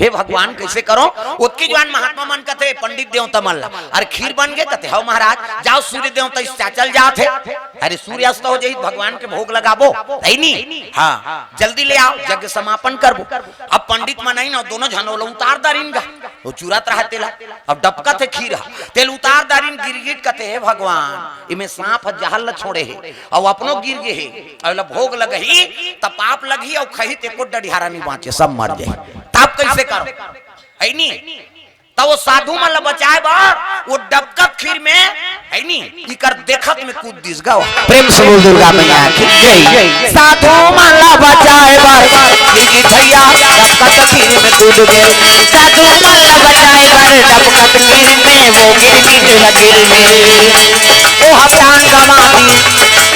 हे भगवान, कइसे करों? ओतकी जुवार महात्मा मन कथे, पंडित देवता मन ला, "अरे खीर बन गे?" कथे, "हव महाराज।" "जाव सूर्य देवता इस चाचल जात हे।" "अरे सूर्य अस्त हो जही, भगवान के भोग लगाबो, हे नी?" "हाँ।" "जल्दी ले आव, यज्ञ समापन करबो।" अब पंडित मन आइन, दोनों झन ओला उतार डारिन गा, वो चुरत रहा तेला, अब डबकत हे खीर ह, तेला उतार डारिन। गिरगिट कथे, "हे भगवान, इमे सांप ह जहर ल छोड़े हे, अउ अपनो गिर गे हे, अउ एला भोग लगही, त पाप लगही, अउ खही त एको डढ़ियारा नी बाँचे, सब मर जाही। त अब कइसे करों?" हे नी? त वो साधु मन ल बचाय बर वो डबकत खीर में, हे नी, इकर देखत में कूद दिस गा। प्रेम से बोल दुर्गा मैया की जय। साधु मन ल बचाय बर गिरगिट भैया डबकत खीर में कूद गे। साधु मन ल बचाय बर डबकत खीर में वो गिरगिट ह गिर गे। ओह प्राण गंवा दी,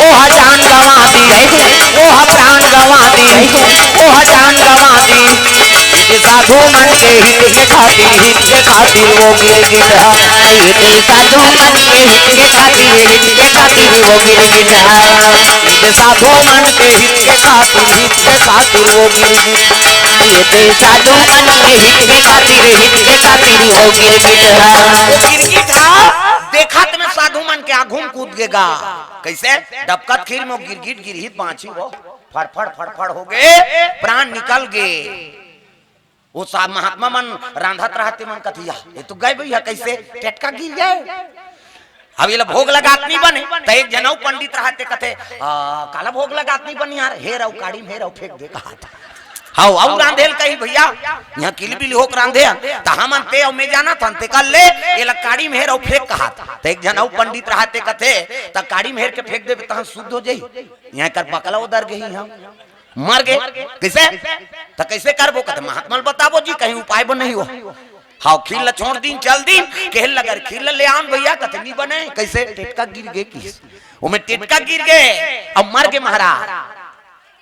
ओह जान गंवा दी, ओह प्राण गंवा दी, ओह जान गंवा दी। ये साधु मन के हित के खातिर, हित के खातिर वो गिरगिट ह। ये साधु मन के हित के खातिर, हित के खातिर वो गिरगिट ह। ये साधु मन के हित के खातिर, हित के खातिर वो गिरगिट ह। ये साधु मन के हित के खातिर, हित के खातिर वो गिरगिट ह। वो गिरगिट ह, देखत में साधु मन के आघू म कूद गे गा। कइसे? डबकत खीर में वो गिरगिट गिरही त बाँची वो। फड़फड़, फड़फड़ हो गे, प्राण निकल गे। वो साहब महात्मा मन रांधत रहत हे, मन कथे, "या, ये तो गे भैया, कइसे टेटका गिर गे?" अब एला भोग लगात नी बने, त एक झन अउ पंडित रहत हे, कथे, "आ, काला भोग लगात नी बने यार, हेर अउ काड़ी में हेर अउ फेंक दे," कहत। हव, अउ रांधे ल कही, "भैया, इहाँ किलबिल होके रांधे हन, त हमन ते अउ मैं जानत हन, ते कर ले, एला काड़ी में हेर अउ फेंक," कहत। त एक झन अउ पंडित रहत हे, कथे, "त काड़ी में हेर के फेंक देबे, तहन शुद्ध हो जाही, इहाँ कर बकला उदर गे हे, इहाँ मर गे, कइसे?" "त कइसे करबो?" कथे, "महात्मा ल बताबो जी, कहीं उपाय बन नहीं हो।" हव, खीर ल छोड़ दिन, चल दिन, कहे ल लगे, "खीर ल ले आन भैया।" कथे, "नी बने।" "कइसे?" "टेटका गिर गे किस, ओमे टेटका गिर गे, अब मर गे महाराज।"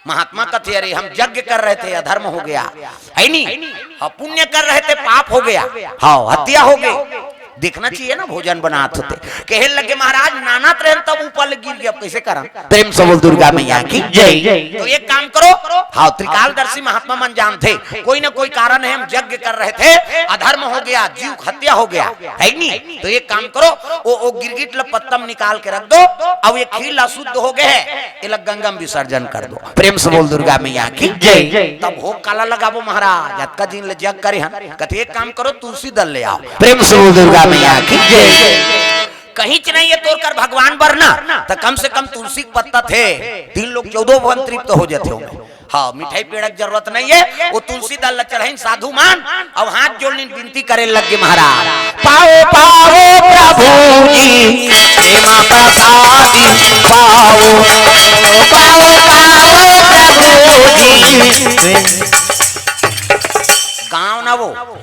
महात्मा कथे, "अरे, हम यज्ञ कर रहे थे, अधर्म हो गया, हे नी? हम पुण्य कर रहे थे, पाप हो गया, हाँ, हत्या हो गई।" देखना चाहिए ना, भोजन बनात होते। कहे लगे, "महाराज, नानत रहन तब ऊपर ले गिर गया, अब कइसे करन?" प्रेम से बोल दुर्गा मैया की जय। तो एक काम करो, हाँ, त्रिकालदर्शी महात्मा मन जानथे, कोई ना कोई कारण हे, हम यज्ञ कर रहे थे, अधर्म हो गया, जीव हत्या हो गया, हे नी? तो एक काम करो, ओ, ओ गिरगिट ल पत्ता म निकाल के रख दो, अउ ये खीर ला शुद्ध हो गए हे, एला गंगा म विसर्जन कर दो। प्रेम से बोल दुर्गा मैया की जय। तब भोग काला लगाबो महाराज, अतका दिन ले जग करे हन। कथे, "एक काम करो, तुलसी दल ले आओ।" प्रेम से बोल दुर्गा मैया की जय। कहीं च नहीं हे तोर कर भगवान बर ना, त कम से कम तुलसी के पत्ता थे, तीन लोग चौदह भुवन तृप्त हो जाते होंगे। हाँ, मिठाई पेड़ा के जरूरत नहीं हे, वो तुलसी दल ल चढ़ाइन साधु मन, अउ हाथ जोड़ लीन विनती करे लग गे महाराज, "पाओ, पाओ प्रभु जी, प्रेम प्रसादी पाओ, पाओ, पाओ प्रभु जी, प्रेम।" गाँव ना वो,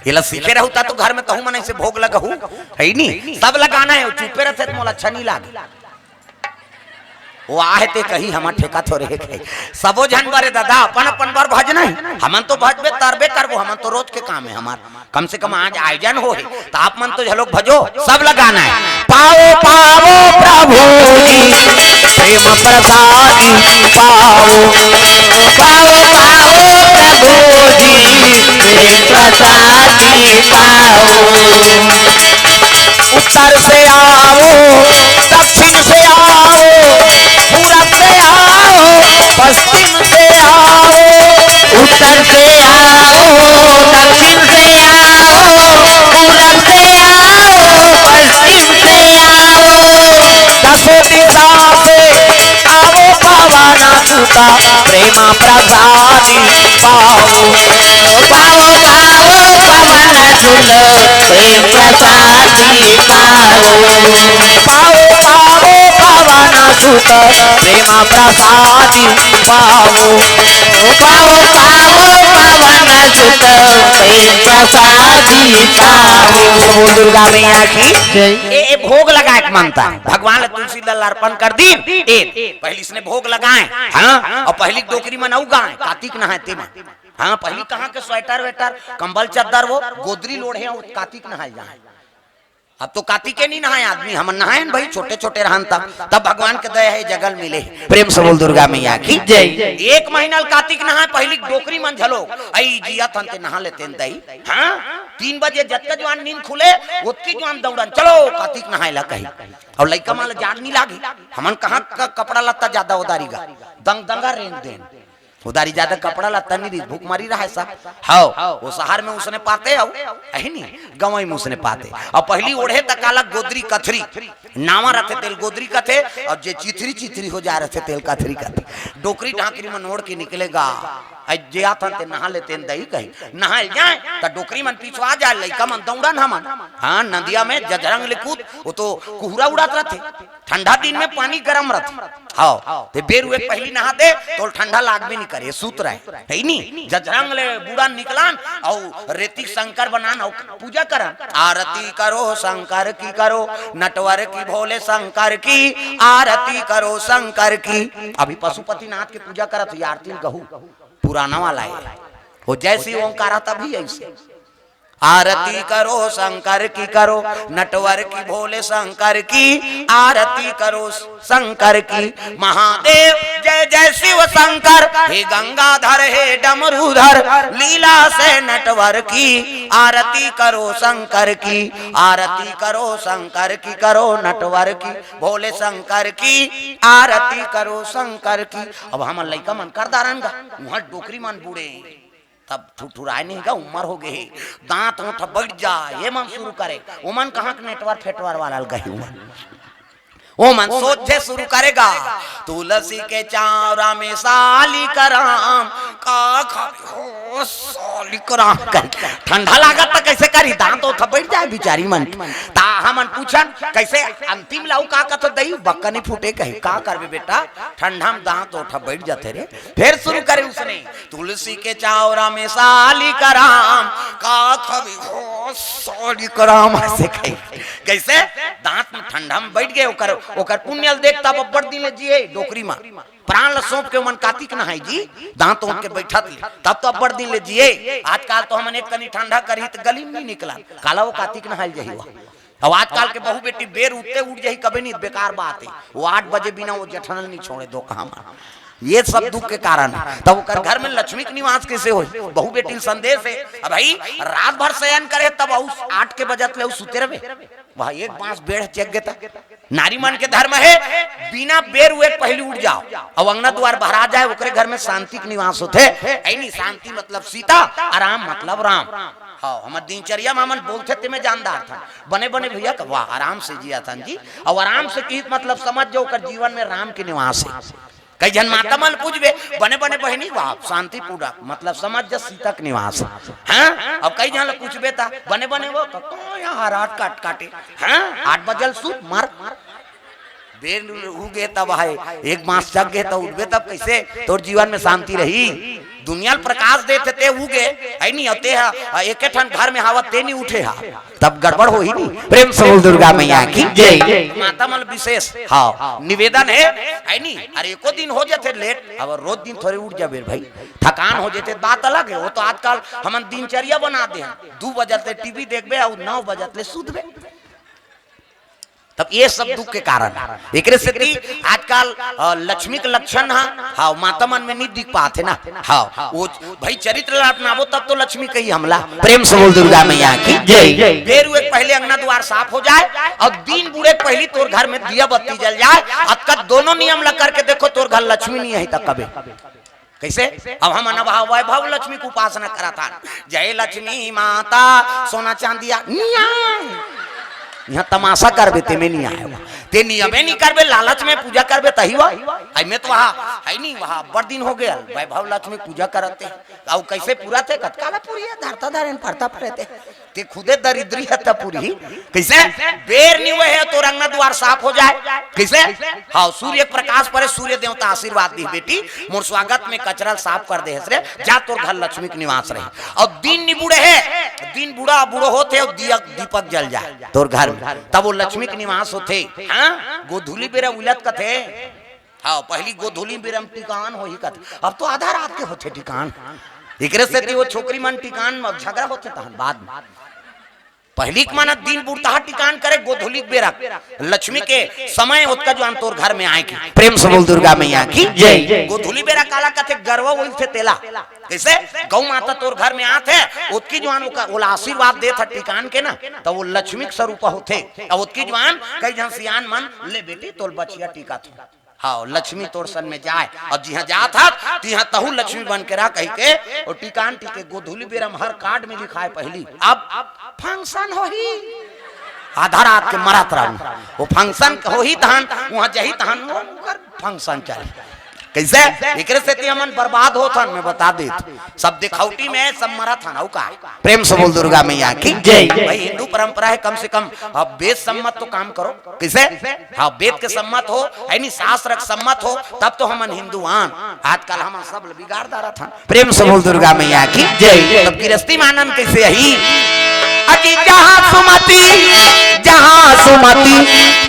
एला सीखे रहू ता तो घर में तहू मन ऐसे भोग लगहू, हे नी? सब लगाना हे, वो चुपे रहते त मोला अच्छा नहीं लागे। वो आहे ते कही, हमर ठेका थोरे हे कही। सबो झन बरे दादा, अपन अपन बर भजना हे। हमन तो भजबे तरबे करबो, हमन तो रोज के काम हे हमर। कम से कम आज आयोजन हो हे, त आप मन तो झलोक भजो, सब लगाना हे। पाओ, पाओ प्रभु जी, प्रेम प्रसादी पाओ। पाओ, पाओ प्रभु जी, प्रेम प्रसादी पाओ। उत्तर से आओ, दक्षिण से आओ, पूरब से आओ, पश्चिम से आओ। उत्तर से आओ, दक्षिण से आओ, पूरब से आओ, पश्चिम से आओ। दसों दिशा से आओ पावन सुत, प्रेम प्रसादी पाओ। पाओ, पाओ, पावन सुत, प्रेम प्रसादी पाओ। पाओ, पाओ, पावन सुत, प्रेम प्रसादी पाओ। पाओ, पाओ, पावन सुत, प्रेम प्रसादी पाओ। बोल दुर्गा मैया की जय। ए, ए भोग लगाए के मानता है, भगवान ला तुलसी दल अर्पण कर दी। ए, पहली इसने भोग लगाए, हाँ, और पहली डोकरी मन अउ गाए, कातिक नहाए ते मन। हाँ, पहली कहाँ के स्वेटर वेटर, कंबल चद्दर, वो गोदरी लोढ़े, और कातिक नहाए जाए। अब तो कातिके नहीं नहाए आदमी, हमन नहाए न भाई, छोटे छोटे रहन तब, तब भगवान के दया हे जगल मिले। प्रेम से बोल दुर्गा मैया की जय। एक महीना ल कातिक नहाए, पहली डोकरी मन झलो, आई जिया थन ते नहा लेते न दई। हाँ, तीन बजे जतका जुआन नींद खुले, ओतकी जुआन दौड़न, चलो कातिक नहाए ला कही। और लइका मन ल जाड़ नहीं लागे, हमन कहाँ क-, कपड़ा लत्ता ज्यादा उधारी गा, दंग दंगा रेंग देन। उधारी ज्यादा कपड़ा लत्ता नहीं रही, भूख मरी रहा है सब। हव, वो शहर में उसने पाते हव, अही नहीं, गंवई में उसने पाते। और पहली ओढ़े त काला गोदरी कथरी, नावा रथे तेल गोदरी कथे, और जे चिथरी चिथरी हो जा रथे तेल कथरी कथे। डोकरी ढाकरी मन ओढ़ के निकलेगा, अइ जे आथन ते नहा लेते न दई कही, नहाए जाए त डोकरी मन पिछुआ जाए, लइका मन दौड़न हमन। हाँ, नदिया में जजरंग ले कूद, वो तो कुहरा उड़ात रथे। ठंडा दिन में पानी गरम रथे। हव, ते बेर हुए पहली नहा दे, तो ठंडा लागबे नहीं करे, सूत रहे। है नी? जजरंग ले बूढ़ा निकलन, अउ रेती शंकर बनान, अउ पूजा करन। आरती करो शंकर की, करो नटवर की, भोले शंकर की, आरती करो शंकर की। अभी पशुपतिनाथ के पूजा करत ही, आरती गहू पुराना वाला है। वो जैसी ओंकारा तभी ऐसे। आरती करो शंकर की, करो नटवर की, भोले शंकर की, आरती करो शंकर की। महादेव जय जय शिव शंकर, हे गंगाधर हे डमरूधर, लीला से नटवर की, आरती करो शंकर की, आरती करो शंकर की, करो नटवर की, भोले शंकर की, आरती करो शंकर की। अब हमर लइका मन कर दारन गा, उहाँ डोकरी मन बूढ़े। तब ठुठुराए नहीं गा, उमर हो गे हे, दांत ओंठ बैठ जा, ये मन शुरू करे। ओमन कहाँ के नेटवर फेटवर वाला ल गही उमन। ओमन सोचे शुरू करेगा, तुलसी के चावरा में सालिक राम, का खाबे हो सालिक राम कही। ठंडा लागत त कैसे करी, दांत ओंठ बैठ जाए बिचारी मन। ता हमन पूछन, कैसे अंतिम लाऊ का कथो दई, बक्का नहीं फूटे कही, का करबे बेटा, ठंडा में दांत ओंठ बैठ जाथे रे। फिर शुरू करे उसने, तुलसी के चावरा में सालिक राम, का खाबे हो सालिक राम, ऐसे कही। कैसे? दांत में ठंडा में बैठ गे, ओकर, ओकर पुण्य ल देख, तब अब्बड़ दिन ले जिए, डोकरी मा। प्राण ल सौंप के ओमन कातिक नहाए जी, दांत ओंठ के बैठत ले, तब तो अब्बड़ दिन ले जिए। आजकल तो हमन एक कनी ठंडा करही त गली में नहीं निकला, काला वो कातिक नहाए ल जही हुआ। अब आजकल के बहू बेटी बेर उठते उठ जाही, कबे नहीं, बेकार बात है। वो आठ बजे बिना वो जठनल नहीं छोड़े दो कहा मन। ये सब दुख के कारण है। तब ओकर घर में लक्ष्मी के निवास कैसे होई? बहू बेटी ल संदेश है, अब भाई रात भर शयन करे, तब अउ आठ के बजत ले अउ सुते रहे। वह एक बांस बेड़ चेक गेता। नारी मन के धर्म है, बिना बेर हुए पहली उठ जाओ, अब अंगना द्वार भरा जाए, ओकरे घर में शांति के निवास होथे। ऐनी शांति मतलब सीता, आराम मतलब राम। हाँ, हमर दिनचर्या में हमन बोलथे ते में जानदार था। बने बने भैया का वाह, आराम से जिया था जी। और आराम से किहित मतलब समझ जाओ, ओकर जीवन में राम के निवास है। कई झन माता मन पूछबे, बने बने बहिनी, वाह, शांतिपूर्वक, मतलब समझ जा सीता के निवास है। हाँ? अब कई झन ल पूछबे ता, बने बने वो, तो, तो यहाँ हराट काट काटे। हाँ? आठ बजल सूत, मार। बेर हो गे तब है, एक मास जग गे तब उठबे, तब कैसे तोर जीवन में शांति रही? दुनिया ल प्रकाश देथे ते उगे, है नहीं? अते हा, एके ठन घर में हावत ते नहीं उठे हा, तब गड़बड़ होही नहीं। प्रेम से बोल दुर्गा मैया की जय। माता मन विशेष, हाँ, निवेदन है, है नहीं? अरे एको दिन हो जाथे लेट, अब रोज दिन थोड़े उठ जाबे भाई, थकान हो जाथे, बात अलग है। वो तो आजकल हमन दिनचर्या बना दे हैं, दू बजत ले टीवी देखबे और नौ बजत ले सूतबे। तब ये सब दुख के कारण हे। एकरे सेती आजकल, अ, लक्ष्मी के लक्षण ह, हाँ, माता मन में नहीं दिख पात हे ना। हाँ, वो भाई चरित्र ला अपनाबो तब तो लक्ष्मी कही हमला। प्रेम से बोल दुर्गा मैया की जय। बेर उए के पहले अंगना दुआर साफ हो जाए अउ दिन बुड़े के पहली तोर घर में दिया बत्ती जल जाए। अतका दोनों नियम ला करके देखो, तोर घर लक्ष्मी नहीं आही त कबे। कइसे? अब हमन अब वैभव लक्ष्मी के उपासना करत हन, जय लक्ष्मी माता, सोना चांदिया निया। इहाँ तमाशा करबे, तेमे नहीं आए हुआ। ते नियमे नहीं करबे, लालच में पूजा करबे, तही हुआ। आई में तो वहाँ है नहीं, वहाँ बड़ दिन हो गया वैभव लक्ष्मी पूजा करत हे। अउ कइसे पूरा थे? कतका ला पूरी हे, धरता धरेन, पड़ता पड़े थे। ते खुदे दरिद्री हे त पूरी। कइसे? बेर नहीं हुए हे, तोर अंगना दुआर साफ हो जाए। कइसे? हाँ, सूर्य के प्रकाश पड़े, सूर्य देवता आशीर्वाद दी, बेटी, मोर स्वागत में कचरा ल साफ कर दे हस रे, जा तोर घर लक्ष्मी के निवास रही। अउ दिन नहीं बुड़े हे, दिन बुड़ा बुड़ो होत हे, अउ दिया दीपक जल जाए तोर घर में, तब वो लक्ष्मी के निवास होथे। हाँ, गोधूली बेरा उलत कथे। हाँ, पहली गोधूली बेरा में टिकान होही कथे, अब तो आधा रात के होथे टिकान। एकरे सेती वो छोकरी मन टिकान में झगड़ा होथे तहन बाद में। पहली के माना दिन बुड़ता टिकान करे, गोधूली के बेरा लक्ष्मी के समय ओतका जुआन तोर घर में आए के। प्रेम से बोल दुर्गा मैया की जय। गोधूली बेरा काला कथे? गरवा उलथे तेला। कइसे? गौ माता तोर घर में आत हे, ओतकी जुआन ओका, ओला आशीर्वाद देत हे टिकान के ना, त वो लक्ष्मी के स्वरूप होथे। अउ ओतकी जुआन कई झन सियान मन, ले बेटी, तोर बछिया टिकत हो। हाँ, लक्ष्मी तोर सन में जाए। अब जिहाँ जात हस, तिहाँ तहू लक्ष्मी बन के रह कहि के, ओ टिकान टिके। गोधूली बेरा में हर कार्ड में लिखाए पहली, अब फंक्शन होही। आधा रात के मरत रहू, वो फंक्शन होही तहन, उहाँ जही तहन, वो ओकर फंक्शन चली। कइसे? एकरे सेती हमन बर्बाद होत हन, मैं बता देत। सब दिखौटी में सब मरत हन, अउ का? प्रेम से बोल दुर्गा मैया की जय। भाई, हिंदू परंपरा हे, कम से कम अब वेद सम्मत तो काम करो। कइसे? हाँ, वेद के सम्मत हो, यानी शास्त्र के सम्मत हो, तब तो हमन हिंदू आन। आजकल हमन सब ल बिगाड़ डारत हन। प्रेम से बोल दुर्गा मैया की जय। तब गिरस्ती में आनंद कइसे आही? अजी जहाँ सुमति, जहाँ सुमति,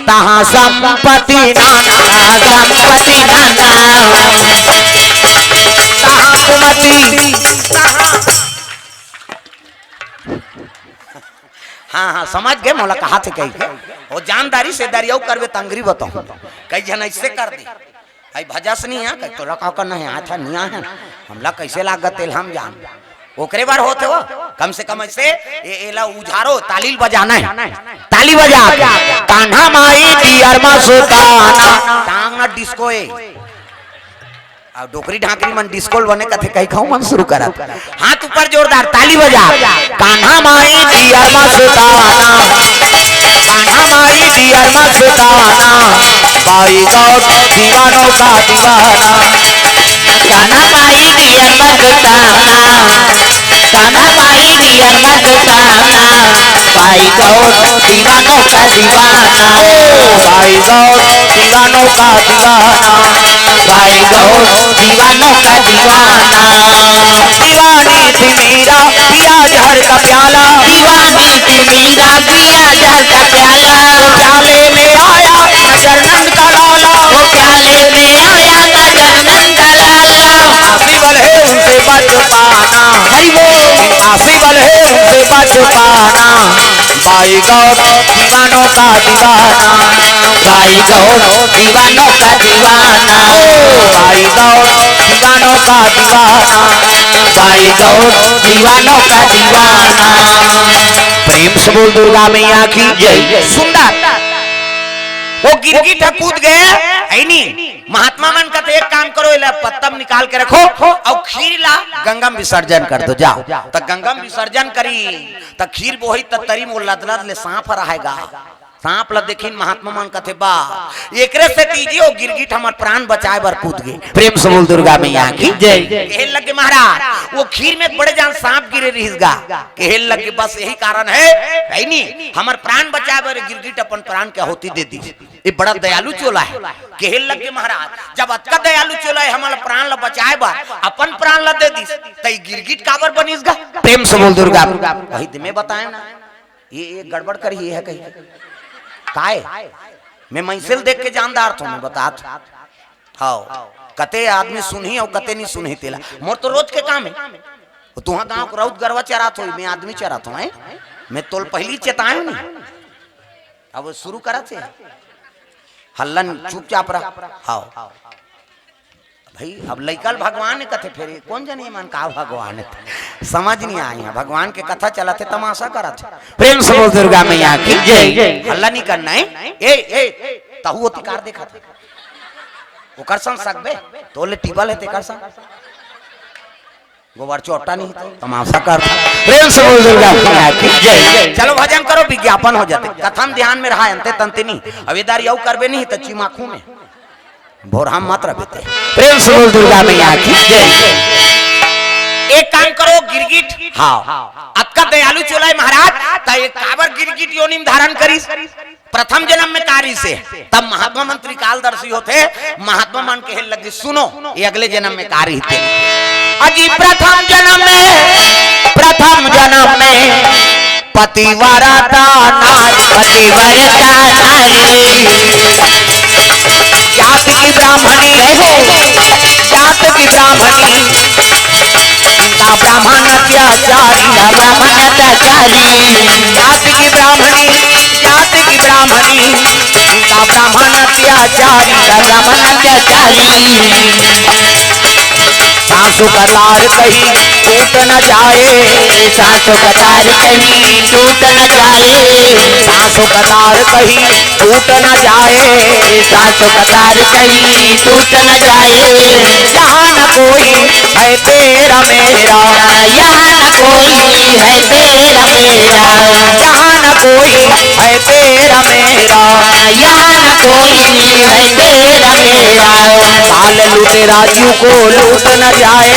तहाँ संपत्ति नाना, संपत्ति नाना। तहाँ सुमति, तहाँ हाँ, हाँ, समझ गे, मोला कहाथे कहि के। वो जानदारी से दरियाऊ करबे त अंगरी बताहूँ। कई झन अइसे कर दे। आई भजस नहीं हे, कई तोला का करना हे, अच्छा नहीं आए हे ना। हमला कइसे लागत तेल हम जान। ओकरे बर होत हे वो, कम से कम अइसे, ए, एला उझारो, ताली ल बजाना हे। ताली बजा के। कान्हा माई दियर मा सुताना। टांग ना डिस्को ए। अउ डोकरी ढाकरी मन डिस्को ल बने कथे, कहि खाऊ मन शुरू करत। हाथ ऊपर जोरदार, ताली बजा। कान्हा माई दियर मा सुताना, कान्हा माई दियर मा सुताना, बाई गौर दीवानों का दीवाना। कान्हा माई दियर मा सुताना, कान्हा माई दियर मा सुताना, बाई गौर दीवानों का दीवाना। ओ बाई गौर दीवानों का दीवाना, बाई गौर दीवानों का दीवाना। दीवानी थी मीरा, पिया जहर का प्याला। दीवानी थी मीरा, पिया जहर का प्याला। वो प्याले में आया नजर नंद का लाला। वो प्याले में आया नजर नंद का लाला। आसी बल है उनसे बच पाना। हरि बोल। आसी बल है उनसे बच पाना। बाई गौर दीवानों का दीवाना, बाई गौर दीवानों का दीवाना, ओ बाई गौर दीवानों का दीवाना, बाई गौर दीवानों का दीवाना। प्रेम से बोल दुर्गा मैया की जय। सुंदर। वो गिरगिट ह कूद गे, ऐनी। महात्मा मन कथे, एक काम करो, एला पत्ता म निकाल के रखो अउ खीर ला गंगा म विसर्जन कर दो, जाओ। त गंगा म विसर्जन करी, त खीर बोही, त तरी म वो लदलद ले सांप ह रहय गा। सांप ला देखिन महात्मा मन कथे, बा, एकरे सेती जी वो गिरगिट हमर प्राण बचाए बर कूद गे। प्रेम से बोल दुर्गा मैया की जय। कहे लगे महाराज, वो खीर में बड़े जान सांप गिरे रहिस गा। कहे लगे बस यही कारण हे, ऐनी, हमर प्राण बचाए बर गिरगिट अपन प्राण के आहुति दे दिस। ये बड़ा दयालु चोला हे। कहे लगे महाराज, जब अतका दयालु चोला हे, हमला प्राण ला बचाए बर अपन प्राण ला दे दिस, त ये गिरगिट काबर बनिस गा? प्रेम से बोल दुर्गा। वही तो मैं बताए ना, ये, ये गड़बड़ कर ही हे कहीं। काय? मैं मनसे ल देख के जानदार थों, मैं बतात हव। कते आदमी सुनही अउ कते नहीं सुनही तेला। मोर तो रोज के काम हे। वो तुहा गांव के राउत गरवा चरात होही, मैं आदमी चरात हूँ, हैं? मैं तोल पहली चेताए हूँ नहीं। अब शुरू करत हे। हल्ला न, चुपचाप रह। हाव। भाई, अब लइका ल भगवान कथे, फेर ये कोन जनी मन का भगवान हे? समझ नहीं आय हे। भगवान के कथा चलत हे, तमाशा करत हे। प्रेम से बोल दुर्गा मैया की जय। हल्ला नहीं करना हे। ए, ए, तहू ओती कार देखत हे। ओकर संग सकबे, तोले टिबल हे तेकर संग। गोबर चोटा नहीं तो तमाशा कर। प्रेम से बोल दुर्गा मैया की जय। चलो भजन करो, विज्ञापन हो जाथे। कथा म ध्यान में रहा, अंते तंते नहीं। अब ये दारी अउ करबे नहीं तो चिमाखू में भोरहा मत रह बेटे। प्रेम से बोल दुर्गा मैया की जय। एक काम करो गिरगिट, हाव, अतका दयालु चोला हे महाराज, त ये काबर गिरगिट योनि म धारण करिस? प्रथम जन्म में का रिहिसे, तब महात्मा मन त्रिकालदर्शी होथे, महात्मा मन कहे लगिस, सुनो, ये अगले जन्म में का रिहिसे। अजी प्रथम जन्म में, प्रथम जन्म में पतिव्रता नारी, पतिव्रता नारी, जात की ब्राह्मणी, जात की ब्राह्मणी, का ब्राह्मण अत्याचारी, का ब्राह्मण अत्याचारी, जात की ब्राह्मणी, जात की ब्राह्मणी, का ब्राह्मण अत्याचारी, का ब्राह्मण अत्याचारी। सासु का लार कहीं टूट न जाए, सासु का लार कहीं टूट न जाए, सासु का लार कहीं टूट न जाए, सासु का लार कहीं टूट न जाए। यहाँ न कोई है तेरा मेरा, यहाँ न कोई है तेरा मेरा, यहाँ न कोई है तेरा मेरा, यहाँ न कोई है तेरा मेरा। काल लूटे राजू को लूट न जाए,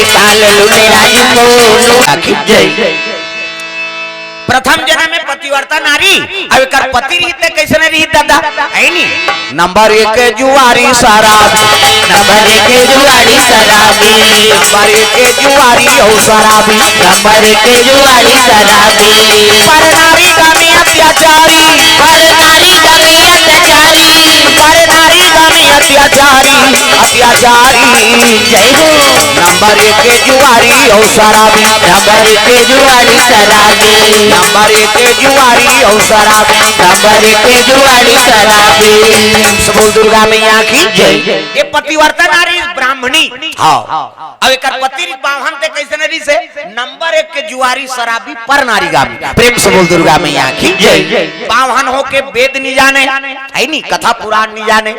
काल लूटे राजू को लूट। जय। प्रथम जन्म में पतिव्रता नारी, अब एकर पति रहिते कैसे नहीं रही दादा, है नी? नंबर एक जुआरी शराबी, नंबर एक जुआरी शराबी, नंबर एक जुआरी और शराबी, नंबर एक जुआरी शराबी। पर नारी का में अत्याचारी, पर नारी का में अत्याचारी, पर नारी का में अत्याचारी, अत्याचारी। जय हो। नंबर एक जुआरी और शराबी, नंबर एक जुआरी शराबी, नंबर एक जुआरी और शराबी, नंबर एक जुआरी शराबी। प्रेम से बोल दुर्गा मैया की जय। ये पतिव्रता नारी ब्राह्मणी। हाँ। अब एकर पति बाम्हन ते कैसे नरी से? नंबर एक के जुआरी शराबी पर नारी गामी। प्रेम से बोल दुर्गा मैया की जय। बाम्हन होके वेद नहीं जाने, है नी, कथा पुराण नहीं जाने,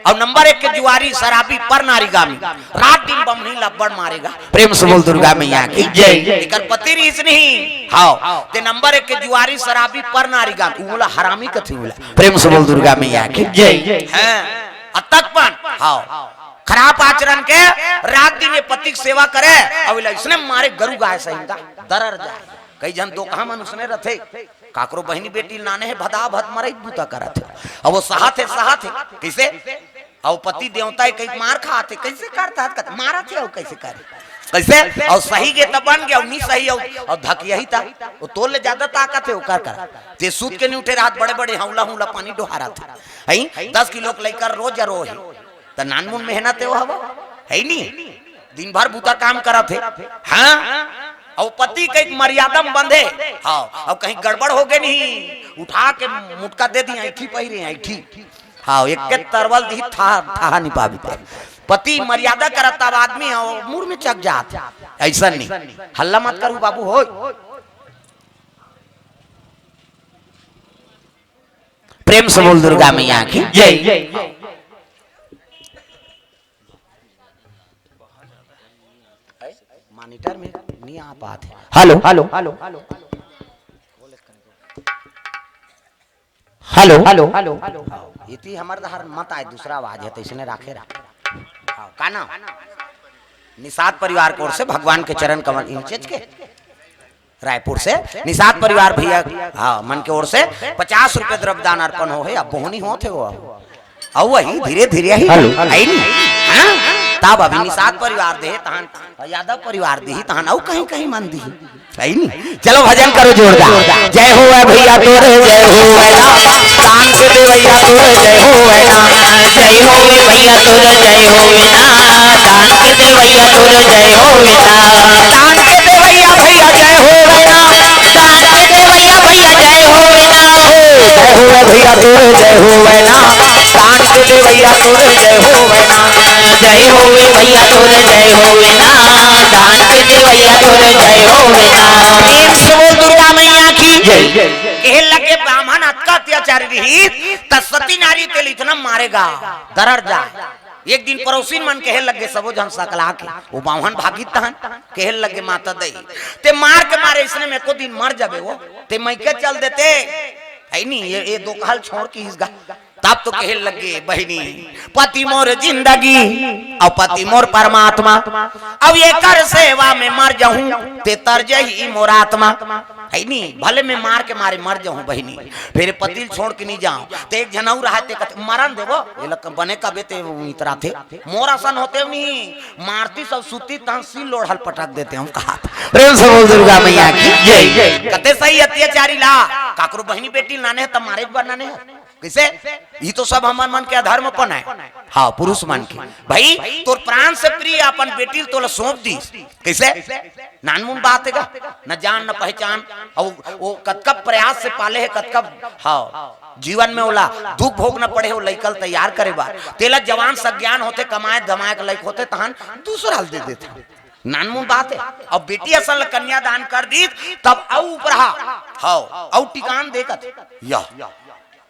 और नंबर एक के जुआरी शराबी पर नारी गामी। रात दिन बम्हनी लब्बड़ मारेगा। प्रेम से बोल दुर्गा मैया की जय। एकर पति रीस नहीं। हाँ। ते नंबर एक के जुआरी शराबी पर नारी गामी। उला हरामी कथी उला। प्रेम से बोल दुर्गा मैया की जय। हाँ। अतक पन। हाँ। खराब आचरण के रात दिन ये पति के सेवा करे। अब इसने मारे गरु गाय सहिंदा। दरर जा। कई झन दोकहा मन उसने रथे। काकरो बहिनी बेटी लाने हे, भदा भद मरई बूता करत हे। अब वो सहत हे, सहत हे। कइसे? अब पति देवता हे, कहीं मार खात हे, कइसे करत हे, मारत हे, अउ कइसे करे? कइसे? अउ सही गे त बन गे, अउ नी सही, अउ, अउ धकियही त, वो तोर ले जादा ताकत हे, ओकर कर। ते सूत के नी उठे रहत, बड़े-बड़े हौला-हौला पानी डोहारत हे। हई? दस किलो के लइका रोज रोहे। त नानमुन मेहनत हे वो हवा, है नी? दिन भर बूता काम करत हे। हाँ? अउ पति कहीं मर्यादा में बंधे। हाँ, अउ कहीं गड़बड़ हो गे नहीं, उठा के मुटका दे दी, ऐठी पहिरे, ऐठी। हाँ, एक के तरवल दी, था, था नहीं पाबी ते। पति मर्यादा करत तब आदमी हो, मुड़ में चक जात। ऐसा नहीं। हल्ला मत करू बाबू, हो। प्रेम से बोल दुर्गा मैया की जय। मॉनिटर में नहीं आ पात हे। Hello, hello, hello, hello, hello, hello. इति हमर डहर मत आए, दूसरा आवाज हे, त इसने राखे रहा। हाँ, का नाम? निषाद परिवार के ओर से भगवान के चरण कमल इंचेज के। रायपुर से निषाद परिवार भैया, हाँ, मन के ओर से पचास रुपए द्रव्य दान अर्पण हो हे। अब बोहनी होत हे वो, अब अउ वही धीरे धीरे ही हेलो। आई नहीं। हाँ? तब अभी निषाद परिवार दे, तहन यादव परिवार दी, तहन अउ कहीं कहीं मन दी। आई नहीं। चलो भजन करो जोरदार। जय हो है भैया तोरे, जय हो है ना। दान के देवैया तोरे, जय हो है ना। जय हो है भैया तोरे, जय हो है ना। दान के देवैया तोरे, जय हो है ना। दान के देवैया भैया, जय हो है ना। दान के देवैया भैया, जय हो है ना। ओ, जय हो है भैया। तोर जय होवे ना, दान के देवैया तोर जय होवे ना। जय होवे भैया तोर जय होवे ना, दान के देवैया तोर जय होवे ना। प्रेम से बोल दुर्गा मैया की जय। कहे लगे, ब्राह्मण अतका अत्याचारी रही, त सती नारी तेल इतना मारेगा, दरर जा। एक दिन पड़ोसिन मन कहे लगे, सबो झन सकला के, वो बाम्हन भागित तहन, कहे लगे, माता दई, ते मार के मारे इसने में को दिन मर जाबे वो, ते मइके चल देते, है नी, ये, ये दो कहल छोड़ के इसगा। तब तो कहे लगे, बहिनी, पति मोर जिंदगी और पति मोर परमात्मा, अब एकर सेवा में मर जाहूं, ते तर जही मोर आत्मा। है नी, भले मैं मार के मारे मर जाहूं बहिनी, फेर पति ल छोड़ के नहीं जाहूं। ते एक झन अउ रहा, ते कथे, मरन देबो, ये लग बने कबे ते इतरा थे, मोर असन होते नहीं, मारती सब सुती तहन सिल लोढ़ल पटक देते हम कहा। प्रेम से बोल दुर्गा मैया की जय। कते सही अत्याचारी ला, काकरो बहिनी बेटी लाने है त मारे बर लाने है। कैसे? ये तो सब हमर मन के अधर्मपन है। हाँ, पुरुष मन के। भाई, तोर प्राण से प्रिय अपन बेटी ल तोला सौंप दीस। कैसे? नानमुन बात है का? न जान न पहचान, और वो कतका प्रयास से पाले है, कतका, हाँ, जीवन में ओला दुख भोगना पड़े, वो लइका ल तैयार करे बर। तेला जवान सज्ञान होते, कमाए धमाए के लइक होते, तहन दूसरा ल दे देते। नानमुन बात है। अब बेटी असन ल कन्यादान कर दीस, तब अउ उपरहा, हाँ, अउ टिकान देखत। यह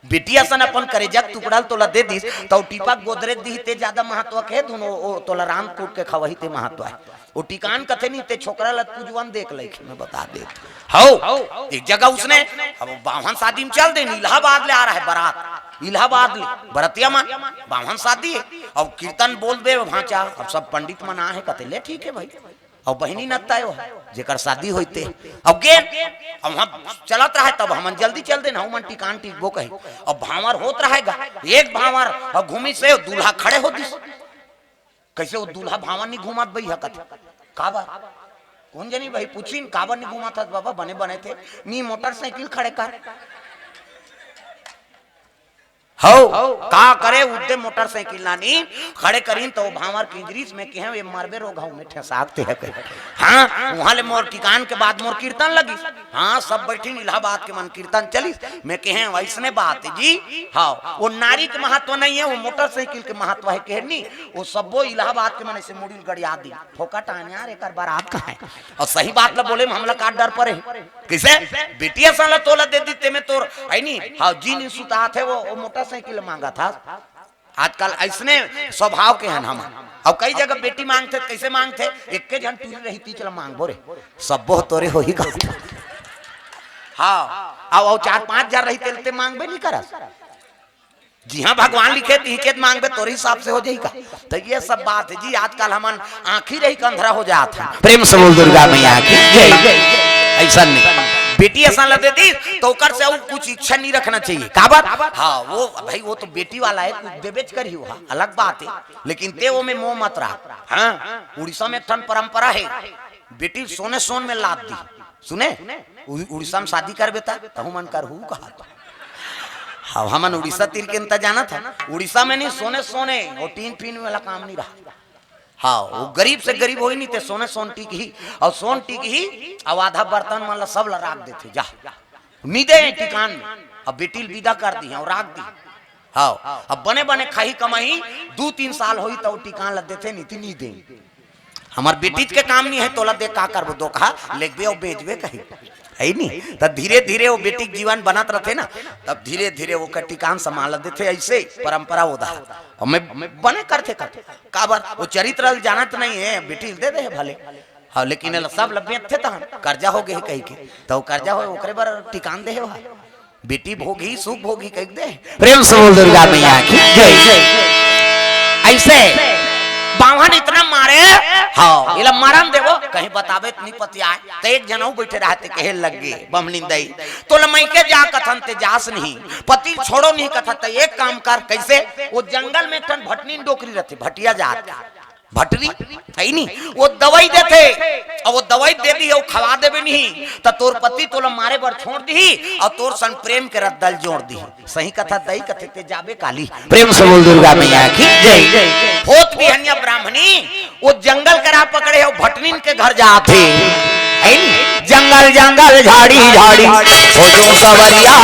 बेटी असन अपन करेजा के टुकड़ा ल तोला दे दीस, त ओ टीपा गोदरेज दिही ते ज्यादा महत्व के धुन, ओ, ओ तोला रांध कूट के खवही ते महत्व है। ओ टिकान कथे नहीं, ते छोकरा ल पूजवन देख लइक, मैं बता दे। हौ, एक जगह उसने, अब बाम्हन शादी में चल दे, इलाहाबाद ले आ रहा है बारात, इलाहाबाद ले, बरतिया मन, बाम्हन शादी है, अब कीर्तन बोल दे भांचा, अब सब पंडित मन आ है, कथे, ले ठीक है भाई, अब बहिनी नत्ता हो, जेकर शादी होइते। अब गेन, अब हम चलत रहे, तब हमन जल्दी चल देन, हमन टिकान टिकबो कही। अब भांवर होत रहेगा, एक भांवर, अब घूमी से दूल्हा खड़े हो दिस। कैसे वो दूल्हा भांवर नहीं घूमत बई हकत? काबर? कौन जनी भाई पूछिन, काबर नहीं घूमत हस बाबा, बने बने थे, नी मोटरसाइकिल खड़े कर। हौ, का करे, उद्दे मोटरसाइकिल लानी खड़े करीन, तो भांवर किंजरीस में कहे, ये मरबे रो घाव में ठेसाकते है कहे। हाँ, वहां ले मोर टिकान के बाद मोर कीर्तन लगिस। हाँ, सब बैठिन इलाहाबाद के मन कीर्तन चलिस। मैं कहे, वैसने बात है जी। हाँ, वो नारी के महत्व नहीं है, वो मोटरसाइकिल के महत्व है, कहे नहीं, वो सबो इलाहाबाद के मन ऐसे मुड़ी ल गड़िया दी। फोकट आने यार, एकर बारात कहाँ है? और सही बात ला बोले में हमला का डर परे? कैसे? बेटी असन ला तोला दे दी, ते में तोर, है नी? हाँ, जी नहीं सुतात है, वो, वो मोटरसाइकिल मांगत हस। आजकल ऐसने स्वभाव के हन हम। अब कई जगह बेटी मांगथे, कैसे मांगथे? एक के झन टूरी रही, तीच ला मांगबो रे, सबो तोरे होही का। हाँ, अब, अब चार पांच हजार रही, तेल ते मांगबे नहीं करस। जी हाँ, भगवान लिखे, तिही के मांगबे, तोरे हिसाब से हो जाई का। तो ये सब बात है जी, आजकल हमन आंखी रही के अंधरा हो जात है। प्रेम से बोल दुर्गा मैया की जय। ऐसा नहीं, बेटी असन ला दे दी, तो ओकर से अउ कुछ इच्छा नहीं रखना चाहिए। काबर? हाँ, वो भाई, वो तो बेटी वाला है, कुछ देबेच करी हो, हाँ, अलग बात है, लेकिन ते वो में मोह मत रहा। हाँ, उड़ीसा में एक ठन परंपरा है, बेटी सोने सोन में लाद दी। सुने, उ-, उड़ीसा में शादी करबे त तहु मन करहू कहा तो। हाँ, हमन उड़ीसा तीर के अंता जाना था, उड़ीसा में नहीं, सोने सोने, वो टीन फीन वाला काम नहीं रहा। हाँ, वो गरीब से गरीब होई नहीं, ते सोने सोन टिकही, और सोन टिकही, अब आधा बर्तन मन ला सब ला राख देथे, जा, नी दे टिकान में। अब बेटी ल विदा कर दी और राख दी। हाँ, अब बने बने खाही कमाही, दू तीन साल होई, तो टिकान ला देथे, नहीं ती नी दे। हमर बेटी के काम नहीं है, तोला दे का करबो, दो कहा लेगबे और बेचबे कही, है नी? तब धीरे धीरे वो बेटी के जीवन बनत रहथे ना, तब धीरे धीरे वो टिकान संभाल देथे। ऐसे परंपरा होदा। हमें बने करथे, करथे। काबर? वो चरित्र ल जानत नहीं है, बेटी ल दे दे है भले। हाँ, लेकिन एला सब ल बेचथे तहन कर्जा हो गे कही के, तो कर्जा हो, ओकरे बर टिकान दे है वहाँ। बेटी भोगी, सुख भोगी कह दे। प्रेम से बोल दुर्गा मैया की जय। ऐसे बाम्हन इतना मारे, हाँ, एला मरन देबो, कहीं बताबे त नहीं पतियाए। तो एक जनऊ बैठे रहते, कहे लग गे, बमलिन दई, तोला मइके जा कथन ते जास नहीं, पति छोड़ो नहीं कथन, ते एक काम कर, कैसे? वो जंगल में एक ठन भटनी डोकरी रहते, भटिया जात, भटरी, है नी? वो दवाई देथे, और वो दवाई दे दी, वो खवा देबे नहीं, त तोर पति तोला मारे बर छोड़ दी, और तोर सन प्रेम के रद्दल जोड़ दी। सही कथा दई कथे ते जाबे काली। प्रेम से बोल दुर्गा मैया की जय। होत बिहनिया ब्राह्मणी, वो जंगल करा पकड़े हो, भटनिन के घर जात हे। है नी? जंगल जंगल झाड़ी झाड़ी खोजो सवरिया,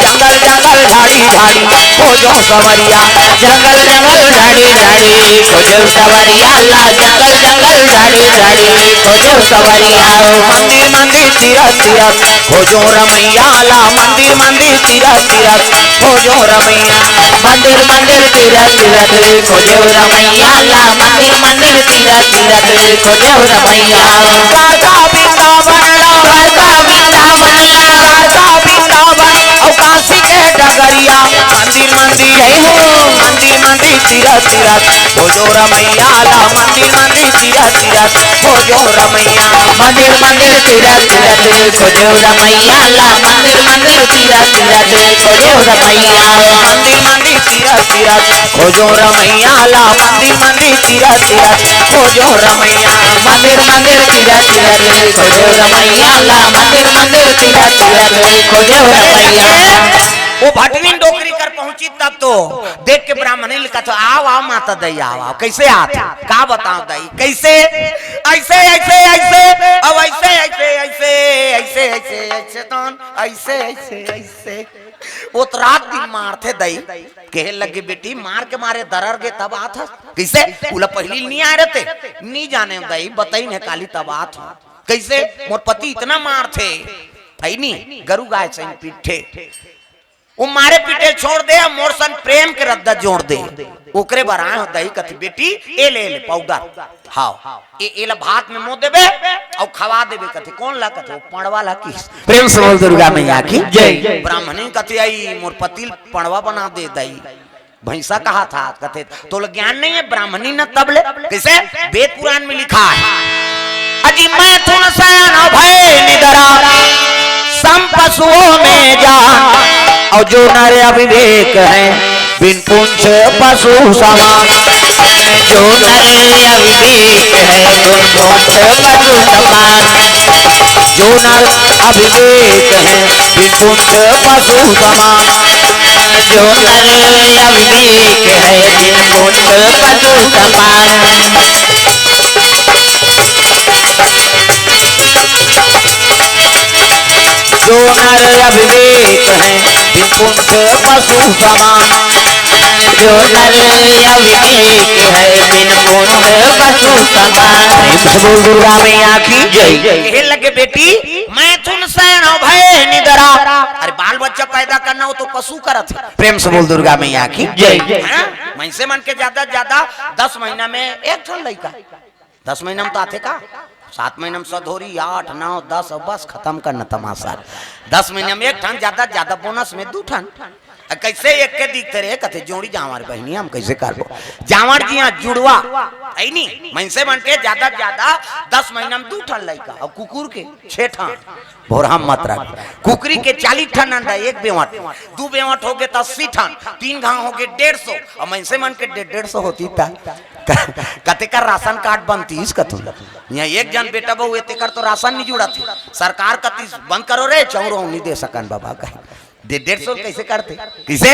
जंगल जंगल झाड़ी झाड़ी खोजो सवरिया, जंगल जंगल झाड़ी झाड़ी खोजो सवरिया ला, जंगल जंगल झाड़ी झाड़ी खोजो सवरिया। मंदिर मंदिर तीरथ तीरथ खोजो रमैया ला, मंदिर मंदिर तीरथ तीरथ खोजो रमैया। मंदिर मंदिर तीरथ तीरथ खोजो रमैया ला, मंदिर मंदिर तीरथ तीरथ खोजो रमैया। द्वारका वृंदावन ला, द्वारका वृंदावन ला, द्वारका वृंदावन अउ काशी के डगरिया। मंदिर मंदिर, जय हो। मंदिर मंदिर तीरथ तीरथ खोजो रमैया ला, मंदिर मंदिर तीरथ तीरथ खोजो रमैया। मंदिर मंदिर तीरथ तीरथ खोजो रमैया ला, मंदिर मंदिर तीरथ तीरथ खोजो रमैया। मंदिर मंदिर तीरथ तीरथ खोजो रमैया ला, मंदिर मंदिर तीरथ तीरथ खोजो रमैया। मंदिर मंदिर तीरथ तीरथ खोजो रमैया ला, मंदिर मंदिर तीरथ तीरथ खोजो रमैया। वो भटनी डोकरी कर पहुंची तब तो देख के ब्राह्मणी ल कथे, "आव, आव माता दई, आव, आव।" कइसे आत? का बताव दई? कइसे? अइसे, अइसे, अइसे, अउ अइसे, अइसे, अइसे, अइसे, अइसे, अइसे, तहन अइसे, अइसे, अइसे। वो तो रात दिन मारथे दई। कहे लगे, "बेटी, मार के मारे दरर गे तब आत हस।" कइसे? उला पहिली नइ आय रहते, नइ जाने दई, बताइन हे काली तब आत हंव। कइसे? "मोर पति इतना मारथे, हइ नी, गरु गाय सही पीटथे।" वो मारे पीटे छोड़ दे, मोर सन प्रेम के रद्दा जोड़ दे। ओकरे बर आय हंव दई कथे, "बेटी, ए ले, ए ले पाउडर। हाव, ए, एला भात में मो देबे अउ खवा देबे," कथे। "कोन ला?" कथे, "वो पंड़वा ला।" किस प्रेम से बोल दुर्गा मैया की जय। ब्राह्मणी कथे, "आई मोर पति ल पंड़वा बना दे दई।" भैंसा कहाथे, कथे, "तोला ज्ञान नइ हे ब्राह्मणी न तब ले।" कइसे? वेद पुराण में लिखा हे, "अजी मैथुन सयन भय निदरा, सम पशुओं में जान, अउ जो नर अविवेक है, बिन पूंछ पशु समान।" जो नर अविवेक है, बिन पूंछ पशु समान। जो नर अविवेक है, बिन पूंछ पशु समान। जो नर अविवेक है, बिन पूंछ पशु समान। जो नर अविवेक है, बिन पूंछ पशु समान। जो नर अविवेक है, बिन पूंछ पशु समान। प्रेम से बोल दुर्गा मैया की जय। कहे लगे, "बेटी, मैथुन सयन भय निदरा।" अरे, बाल बच्चा पैदा करना हो तो पशु करत हे। प्रेम से बोल दुर्गा मैया की जय। हाँ? मइनसे मन के ज्यादा से ज्यादा दस महीना में एक ठन लइका। दस महीना में तो आथे का? सात महीना में सधोरी, आठ, नौ, दस, अउ बस खतम करना तमाशा। दस महीना में एक ठन, ज्यादा से ज्यादा बोनस में दू ठन। अ, कइसे एक के दिखथे रे? कथे, "जोड़ी जांवर बहिनी, हम कइसे करबो?" जांवर जी हाँ जुड़वा, हइ नी? मइनसे मन के ज्यादा से ज्यादा दस महीना में दू ठन लइका, अउ कुकुर के छे ठन। भोरहा मत रख। कुकरी के चालीस ठन अंडा, एक बेवंट, दू बेवंट होगे त अस्सी ठन, तीन घांव होगे डेढ़ सौ, अउ मइनसे मन के डे-, डेढ़ सौ होतिस त क-, कतेक कर राशन कार्ड बनतिस कथों। इहाँ एक झन बेटा बहू हे, तेकर तो राशन नइ जुड़त हे। सरकार कतिस, "बंद करो रे, चाउर नइ दे सकन बाबा," कहे। दे डेढ़ सौ कइसे करते? कइसे?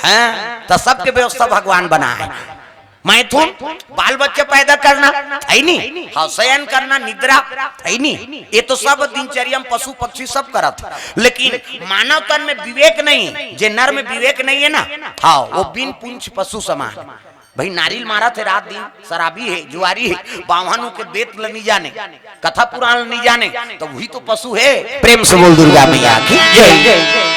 हाँ, त सबके व्यवस्था भगवान बनाय हे। मैथुन, बाल बच्चा पैदा करना, हइ नी? हाँ, सयन करना, निद्रा, हइ नी? ये तो सब दिनचर्या में पशु पक्षी सब करत हे। लेकिन मानव तन में विवेक नइ हे, जे नर में विवेक नइ हे ना, हाँ, वो बिन पूंछ पशु समान। भई नारी ल मारत हे रात दिन, शराबी हे, जुआरी हे, बाम्हन के वेद ल नइ जाने, कथा पुराण ल नइ जाने, त उही तो पशु हे। प्रेम से बोल दुर्गा मैया की जय।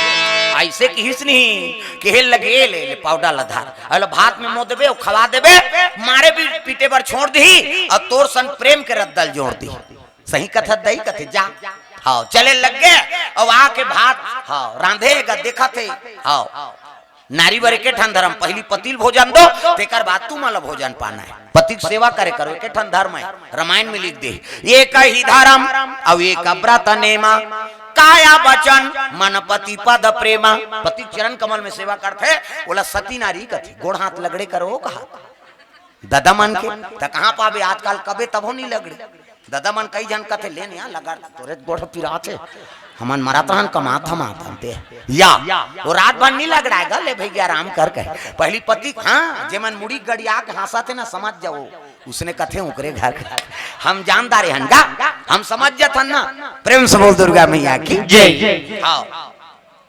अइसे किहिस नहीं, कहे लगे, "ले, ले पाउडर ल धर, अउ भात में मो देबे, अउ खवा देबे, मारे भी पीटे बर छोड़ दिही, अउ तोर सन प्रेम के रद्दा ल जोड़ दिही।" सही कथत दई कथे, "जा।" हाँ, चले लग गे, अउ आके भात, हाँ, रांधे गा, देखत हे, हाँ, नारी बर एके ठन धरम, पहिली पति ल भोजन दो, तेकर बाद तुमन ल भोजन पाना हे। पति के सेवा करे करो, एके ठन धरम हे, रामायण में लिख दे, "एक ही धरम, अउ एक व्रत नेमा, काया वचन मन पति पद प्रेमा।" पति के चरण कमल में सेवा करथे, ओला सती नारी कथे, गोड़ हाथ लगड़े करो कहा। ददा मन के, त कहाँ पाबे आजकल, कबे तभो नइ लगड़े। ददा मन कई झन कथे, "ले न यार, लगड़, तोरे गोड़ पिरात हे, हमन मरत रहन, कमात धमात हन ते।" या, वो रात भर नइ लगड़ाय गा, ले भई आराम कर कहे। पहिली पति, हाँ, जेमन मुड़ी गड़िया के हाँसत हे ना, समझ जाओ, उसने कथे ओकरे घर। हम जानदार हन गा, हम समझ जथन ना। प्रेम से बोल दुर्गा मैया की जय। हाँ,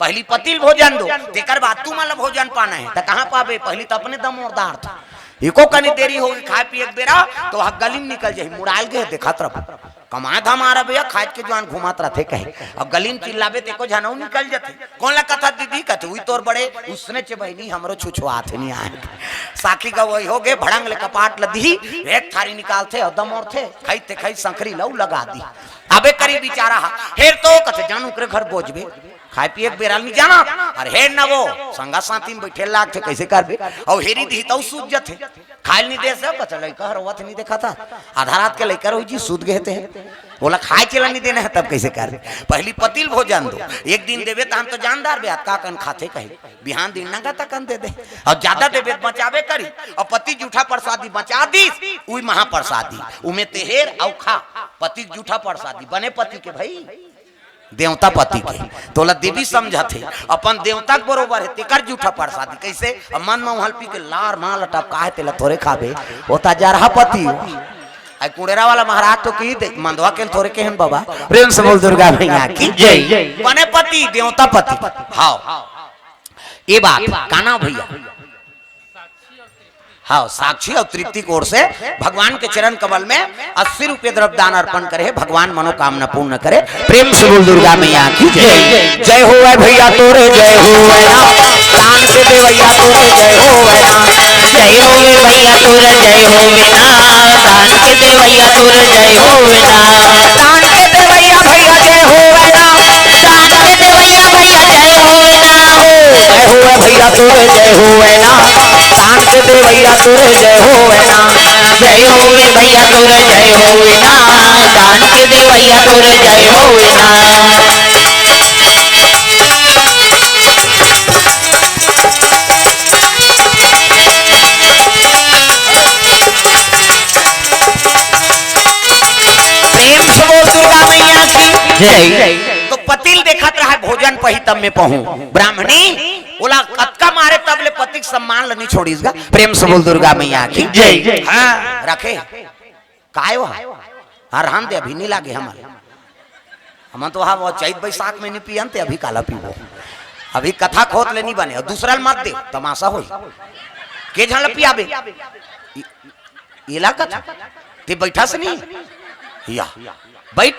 पहली पति ल भोजन दो, तेकर बाद तुमन ल भोजन पाना हे, त कहाँ पाबे? पहली त अपने दमोरदार था। एको कनी देरी होगे खाए पिए के बेरा, त वह गली में निकल जाही, मुड़ाल गे, देखत रह। कमाए धमाए रह भैया, खाए के जुआन घुमात रथे कहे। अब गली में चिल्लाबे, त एको झन अउ निकल जथे। कोन ला कथा दीदी? कथे, "उई तोर बड़े।" उसने चे बहिनी, हमरो छुछुआत हे, नहीं आए। साखी गवई होगे, भड़ंग ले कपाट ल दिही, एक थारी निकालथे अउ दमोरथे, खइते खइते संखरी ल अउ लगा दिही। अबे करी बिचारा हा, हेर तो कथे, "जान ओकरे घर बोजबे, खाए पिए के बेरा ल नहीं जाना, अरे हेर न वो, संगा साथी में बइठे लागथे, कइसे करबे?" अउ हेरी दिही त अउ सूत जथे। खाए ल नहीं दे से, कथे, "लइका ह रोवत नहीं देखा था, आधा रात के लइका रोही जी, सूत गे हे ते।" बोला, "खाए चला नहीं देना हे, तब कइसे करबे? पहली पति ल भोजन दो, एक दिन देबे, त हम तो जानदार बे, अतका कन खाथे कही, बिहान दिन नंगा तकन दे दे, अउ जादा देबे त बचाबे करी।" अउ पति जूठा प्रसादी बचा दिस, उई महाप्रसादी, उमे ते हेर अउ खा, पति के जूठा प्रसादी, बने पति के भई, देवता पति के, तोला देवी समझत हे, अपन देवता के बरोबर हे, तेकर जूठा प्रसादी। कइसे? अब मन में उहल पी के लार माल टपका हे, तेला थोरे खाबे, ओ त जरहा पति हो। आई कुड़ेरा वाला महाराज तो की दे, मंदवा के ल थोरे केहेन बाबा। प्रेम से बोल दुर्गा मैया की जय। बने पति, देवता पति। हाँ, ये बात, का नाम भैया? हाँ, साक्षी अउ तृप्ति के ओर से भगवान के चरण कमल में अस्सी रुपये द्रव्य दान अर्पण करे हे, भगवान मनोकामना पूर्ण करे। प्रेम से बोल दुर्गा मैया की जय। जय होवय भैया तोरे, जय होवय ना, दान के देवैया तोरे, जय होवय ना। जय होवे भैया तोरे, जय होवे ना, दान के देवैया तोरे, जय होवे ना। दान के देवैया भैया जय होवय ना, दान के देवैया भैया जय होवे ना। जय होवे भैया तोरे, जय होवे ना, दान के देवैया तोरे, जय होवे ना। जय होवे भैया तोरे, जय होवे ना, दान के देवैया तोरे, जय होवे ना। प्रेम से बोल दुर्गा मैया की जय। तो पति ल देखत रहा, भोजन पही तब में पहूं। ब्राह्मणी ओला कतका मारे तब ले पति के सम्मान ल नहीं छोड़िस गा। प्रेम से बोल दुर्गा मैया की जय। हाँ, रखे। काय वह? हाँ, रहन दे, अभी नहीं लागे हमन। हमन तो हाँ, वो चैत बैसाख में नहीं पियन, ते अभी काला पीबो? अभी कथा खोत ले नहीं बने, अउ दूसरा ल मत दे, तमाशा होई। के झन ल पियाबे? इ-, इला कथा। ते बैठा से नहीं? या। बैठ।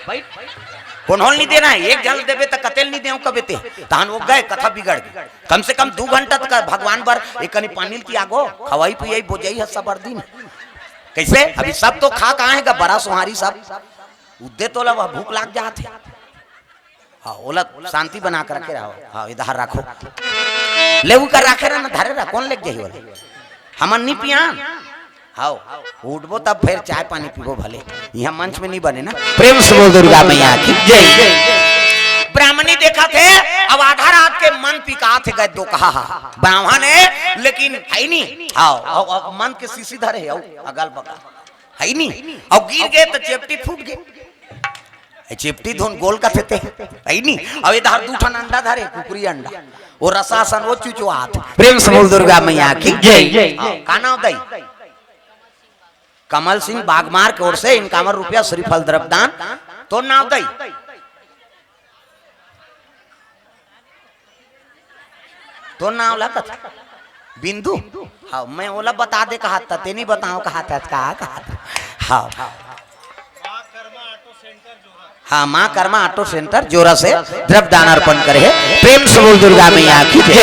कोनो ल नहीं देना हे, एक झन ल देबे त कते ल नहीं देंव कबे ते। तहन वो गए, कथा बिगड़ गे। कम से कम दू घंटा तक भगवान बर एक कनी पानी ल तियागो, खवाई पियाई बोजई ह सबर दिन। कइसे? अभी सब तो खा कहाँ हे गा, बरा सोहारी सब। उद्दे तोला वह भूख लाग जात हे। हाँ, ओला शांति बना के रखे रहो। हाँ, इधर रखो। ले उकर रखे रह ना, धरे रह, कोन लेके जाही ओला? हमन नहीं पियान। हाँ, उठबो तब फेर चाय पानी पीबो भले। यहाँ मंच में नहीं बने ना। प्रेम से बोल दुर्गा मैया की जय। ब्राह्मणी देखत हे, अब आधा रात के मन पिकात हे, गए दो कहा हा। ब्राह्मण हे, लेकिन हे नहीं। हाँ, अउ, अउ मन के शीशी धरे हे, अउ अगल बगल। हे नहीं? अउ गिर गे त चेपटी फूट गे। ए चेपटी धुन गोल कथे ते। हे नहीं? अउ इधर दू ठन अंडा धरे, कुकरी अंडा। वो रसा असन वो चुचुआत। प्रेम से बोल दुर्गा मैया की जय। हाँ, का नाम दई? कमल सिंह बागमार के ओर से इनकावन रुपया श्रीफल द्रव्य दान। तोर नाम दई? तोर नाम ला कथा? बिंदु? हाँ, मैं ओला बता दे कहा था, ते नहीं बताओ कहा था, कहा, कहा था? हाँ। हाँ, माँ कर्मा ऑटो सेंटर जोरा से द्रव्य दान अर्पण करे हे। प्रेम से बोल दुर्गा मैया की जय।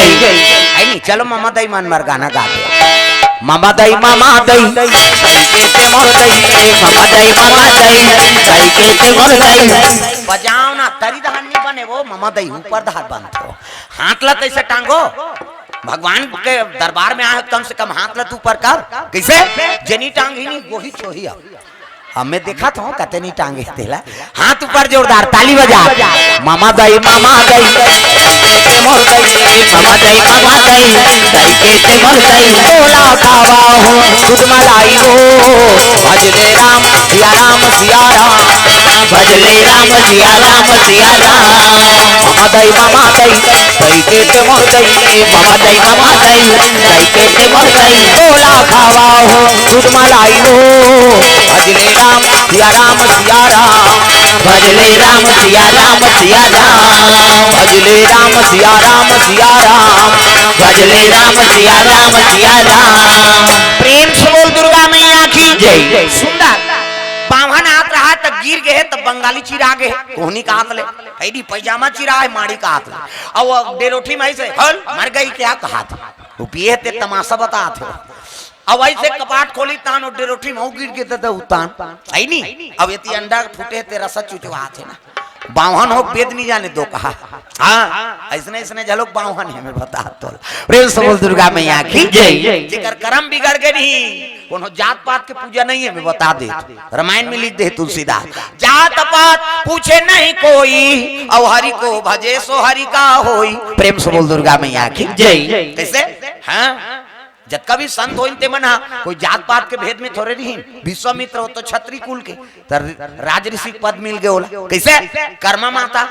हे नहीं, चलो ममा दई मन मर गाना गा दे। ममा दई, ममा दई, दई के ते मोर दई, ममा दई, ममा दई, दई के ते मोर दई। बजाओ ना, तरी दहान नहीं बने वो, ममा दई ऊपर दहान बनथे। हाथ ला तैसे टांगो, भगवान के दरबार में आए हो, कम से कम हाथ ला तू ऊपर कर। कइसे? जेनी टांग ही नहीं, गोही छोही अब। अब मैं देखा था, कते नहीं टांगे तेला। हाथ ऊपर जोरदार, ताली बजा। ममा दई, ममा दई, मोर दई, ममा दई, ममा दई, दई के ते मोर दई। तोला खावा हो, दूध मलाई हो, भजले राम, सिया राम, सिया राम, भजले राम, सिया राम, सिया राम। दई ममा दई, दई के ते मोर दई, ममा दई ममा दई, दई के ते मोर दई, तोला खावा हो दूध मलाई हो। भजले राम सिया राम सिया राम, भजले राम सिया राम सिया राम, भजले राम सिया राम सिया राम, भजले राम सिया राम सिया राम। प्रेम से बोल दुर्गा मैया की जय। सुंदर बाम्हन आत रहा त गिर गे हे, त बंगाली चिरा गे हे। कोहनी का हाथ ले, कैदी पैजामा चिरा हे, माड़ी का हाथ ले। अउ वो डेरोठी में ऐसे, "हल, मर गई क्या?" कहा था। वो पिए ते तमाशा बता थे। अउ ऐसे कपाट खोली तान, वो डेरोठी में वो गिर गे, ददा उतान। है नी? अब यदि अंडा फूटे ते रसा चुचवा थे ना। बाम्हन हो, वेद नहीं जाने दो कहा। हाँ, ऐसने, ऐसने झलोक बाम्हन हे, मैं बता तो। प्रेम से बोल दुर्गा मैया की जय। जेकर करम बिगड़ गे नहीं, कोनो जात पात के पूजा नहीं हे, मैं बता दे। रामायण में लिख दे तुलसीदास, "जात पात पूछे नहीं कोई, अउ हरि को भजे सो हरि का होई।" प्रेम से बोल दुर्गा मैया की जय। कैसे? हाँ, जतका भी संत होइन ते मन हा कोई जात पात के भेद में थोरे रहिन। विश्वामित्र हो तो छत्री कुल के, त राज ऋषि के पद मिल गे ओला। कैसे? कर्मा माता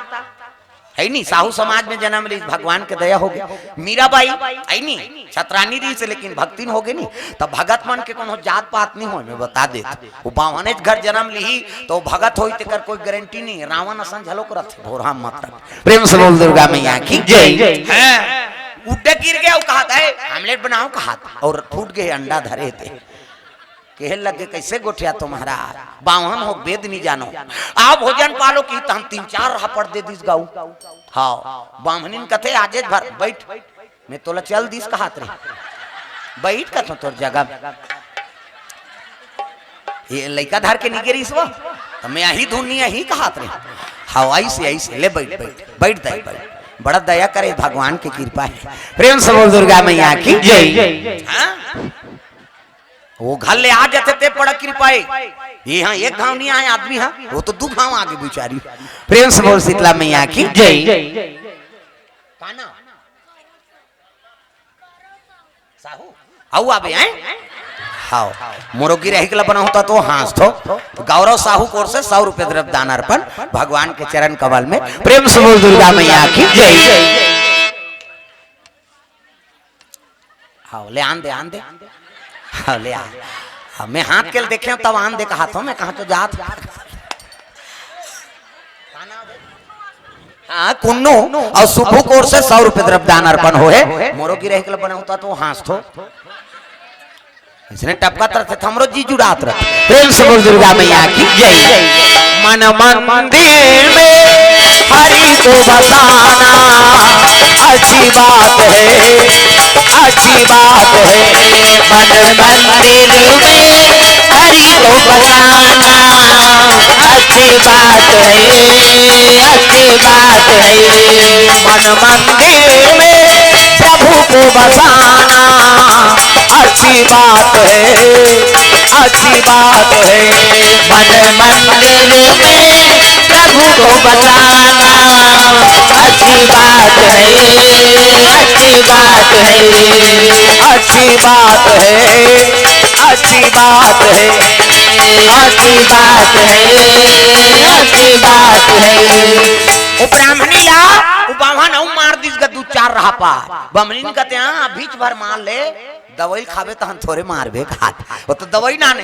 है नी, साहू समाज में जन्म ली, भगवान के दया हो गया। मीराबाई है नी, छतरानी रही से, लेकिन भक्तिन हो गई नी। तब भगत मन के कोनो जात पात नहीं हो, मैं बता दे। वो बाम्हनेच घर जन्म ली तो भगत होई, तेकर कोई गारंटी नहीं। रावण असन झलोक रथे, भोरहा मत रख। प्रेम से बोल दुर्गा मैया की जय। हैं, उड्डे गिर गया, वो कहा था, "ए, आमलेट बनाओ," कहा था, अउ फूट गे अंडा धरे थे। कहे लगे, "कैसे गोठिया तुम्हारा?" बाम्हन हो, वेद नहीं जानो। "आप भोजन पालो" की, त हम तीन चार रहापट दे दिस गाऊ। हाँ, बाम्हनिन कथे, "आजेच भर बैठ, मैं तोला चल दिस कहात रही, बैठ कथो तोर जगह में।" ये लइका धर के निगे रहिस वो, त मैं यही धुन नहीं यही कहात रही। हाँ, ऐसे, ऐसे, "ले बैठ, बैठ, बैठ दाई, बैठ।" बड़ा दया करे, भगवान की कृपा हे। प्रेम से बोल दुर्गा मैया की जय। हाँ? वो घर ले आ जाथे ते बड़ा कृपा हे। ये हाँ, एक घाव नहीं आए आदमी, हाँ, वो तो दू घाव आगे बिचारी। प्रेम से बोल शीतला मैया की जय। का नाम? साहू? अउ आबे, हैं? हाव। मोरो गिरहिक ला बनाहूं त तो हाँसथो। गौरव साहू कोर से सौ रुपये द्रव्य दान अर्पण भगवान के चरण कमल में। प्रेम से बोल दुर्गा मैया की जय। हाव, ले आन दे, आन दे। हाव, ले आन। हाँ, मैं हाथ के देखे हूँ, तब आन दे कहाथों, मैं कहाँ तो जात। हाँ, कुन्नू अउ सुभू कोर से सौ रुपये द्रव्य दान अर्पण होहे। मोरो गिरहिक ला बनाहूं त तो हाँसथो। अइसने टपकत रथे त हमरो जी जुड़ात रथे। प्रेम से बोल दुर्गा मैया की जय। मन मंदिर में हरि को बसाना अच्छी बात है, अच्छी बात है। मन मंदिर में हरि को बसाना अच्छी बात है, अच्छी बात है। मन मंदिर में प्रभु को बसाना अच्छी बात है, अच्छी बात है। मन मंदिर में प्रभु को बसाना अच्छी बात है, अच्छी बात है, अच्छी बात है, अच्छी बात है, अच्छी बात है, अच्छी बात है। वो ब्राह्मणी ला, वो बाम्हन अउ मार दिस गा दू चार रहापा। बाम्हनिन कथे, "हाँ, अभीच भर मार ले, दवाई खाबे तहन थोरे मारबे," कहाथे। वो तो दवाई नाने।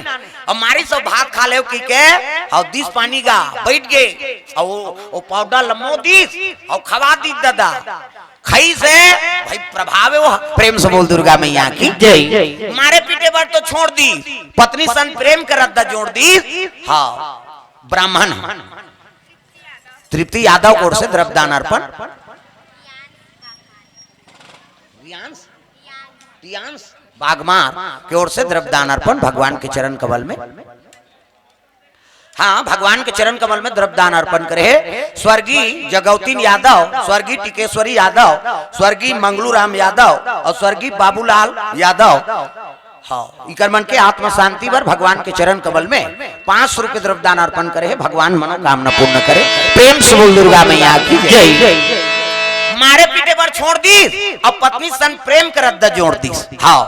अब मारिस सब भात खा लेव कहिके, अउ दिस पानी गा, बैठ गे। अउ वो, वो पाउडर लमो दिस, अउ खवा दिस ददा। खाइस हे, भाई प्रभाव हे वो। प्रेम से बोल दुर्गा मैया की जय। मारे पीटे बर तो छोड़ दिस, पत्नी सन प्रेम के रद्दा जोड़ दिस। हाँ, ब्राह्मण। तृप्ति यादव कोर से द्रव्य दान अर्पण। प्रियांश, प्रियांश बागमार के ओर से द्रव्य दान अर्पण भगवान के चरण कमल में। हाँ, भगवान के चरण कमल में द्रव्य दान अर्पण करे हे स्वर्गीय जगौतीन यादव, स्वर्गीय टिकेश्वरी यादव, स्वर्गीय मंगलू राम यादव अउ स्वर्गीय बाबूलाल यादव। हाँ, इकर मन के आत्मा शांति बर भगवान के चरण कमल में पाँच सौ रुपये द्रव्य दान अर्पण करे हे। भगवान मनोकामना पूर्ण करे। प्रेम से बोल दुर्गा मैया की जय। मारे पीटे बर छोड़ दिस, अब पत्नी सन प्रेम के रद्दा जोड़ दिस। हाँ,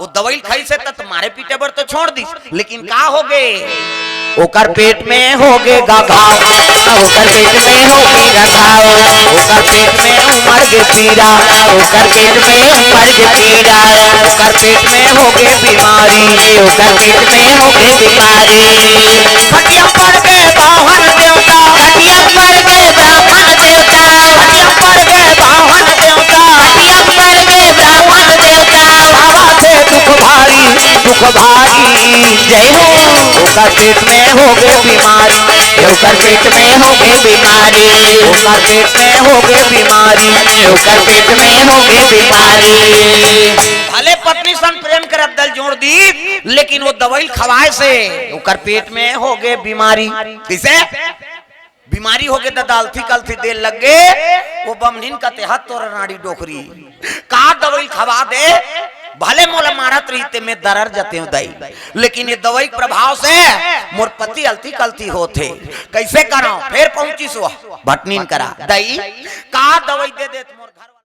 वो दवाई खाइस हे त मारे पीटे बर तो छोड़ दिस, लेकिन का हो गे? ओकर पेट में हो गे गा घाव, ओकर पेट में हो गे गा घाव, ओकर पेट में उमड़ गे पीरा, ओकर पेट में उमड़ गे पीरा, ओकर पेट में होगे बीमारी, ओकर पेट में होगे बीमारी। खटिया पड़ गे बावन देवता, खटिया पड़ गे बावन देवता, खटिया पड़ गे बावन देवता, खटिया पड़ गे बावन देवता। बाबा के दुख भारी, दुख भारी। जय हो। ओकर पेट में होगे बीमारी, ओकर पेट में होगे बीमारी, ओकर पेट में होगे बीमारी, ओकर पेट में होगे बीमारी। भले पत्नी संग प्रेम करत दल जोड़ दी, लेकिन वो दवाई खवाए से ओकर पेट में होगे बीमारी। किसे? बीमारी होगे, ददा अलथी कलथी दे लग गे। वो बमनिन कथे, "हत तोर नाड़ी डोकरी, का दवाई खवा दे?" भले मोला मारत रहिते, मैं दरर जतेंव दई, लेकिन ये दवाई के प्रभाव से मोर पति अलथी कलथी होथे। कैसे करंव? फेर पहुंचिस वो भटनिन करा, "दई, का दवाई दे देत मोर घर वाला?"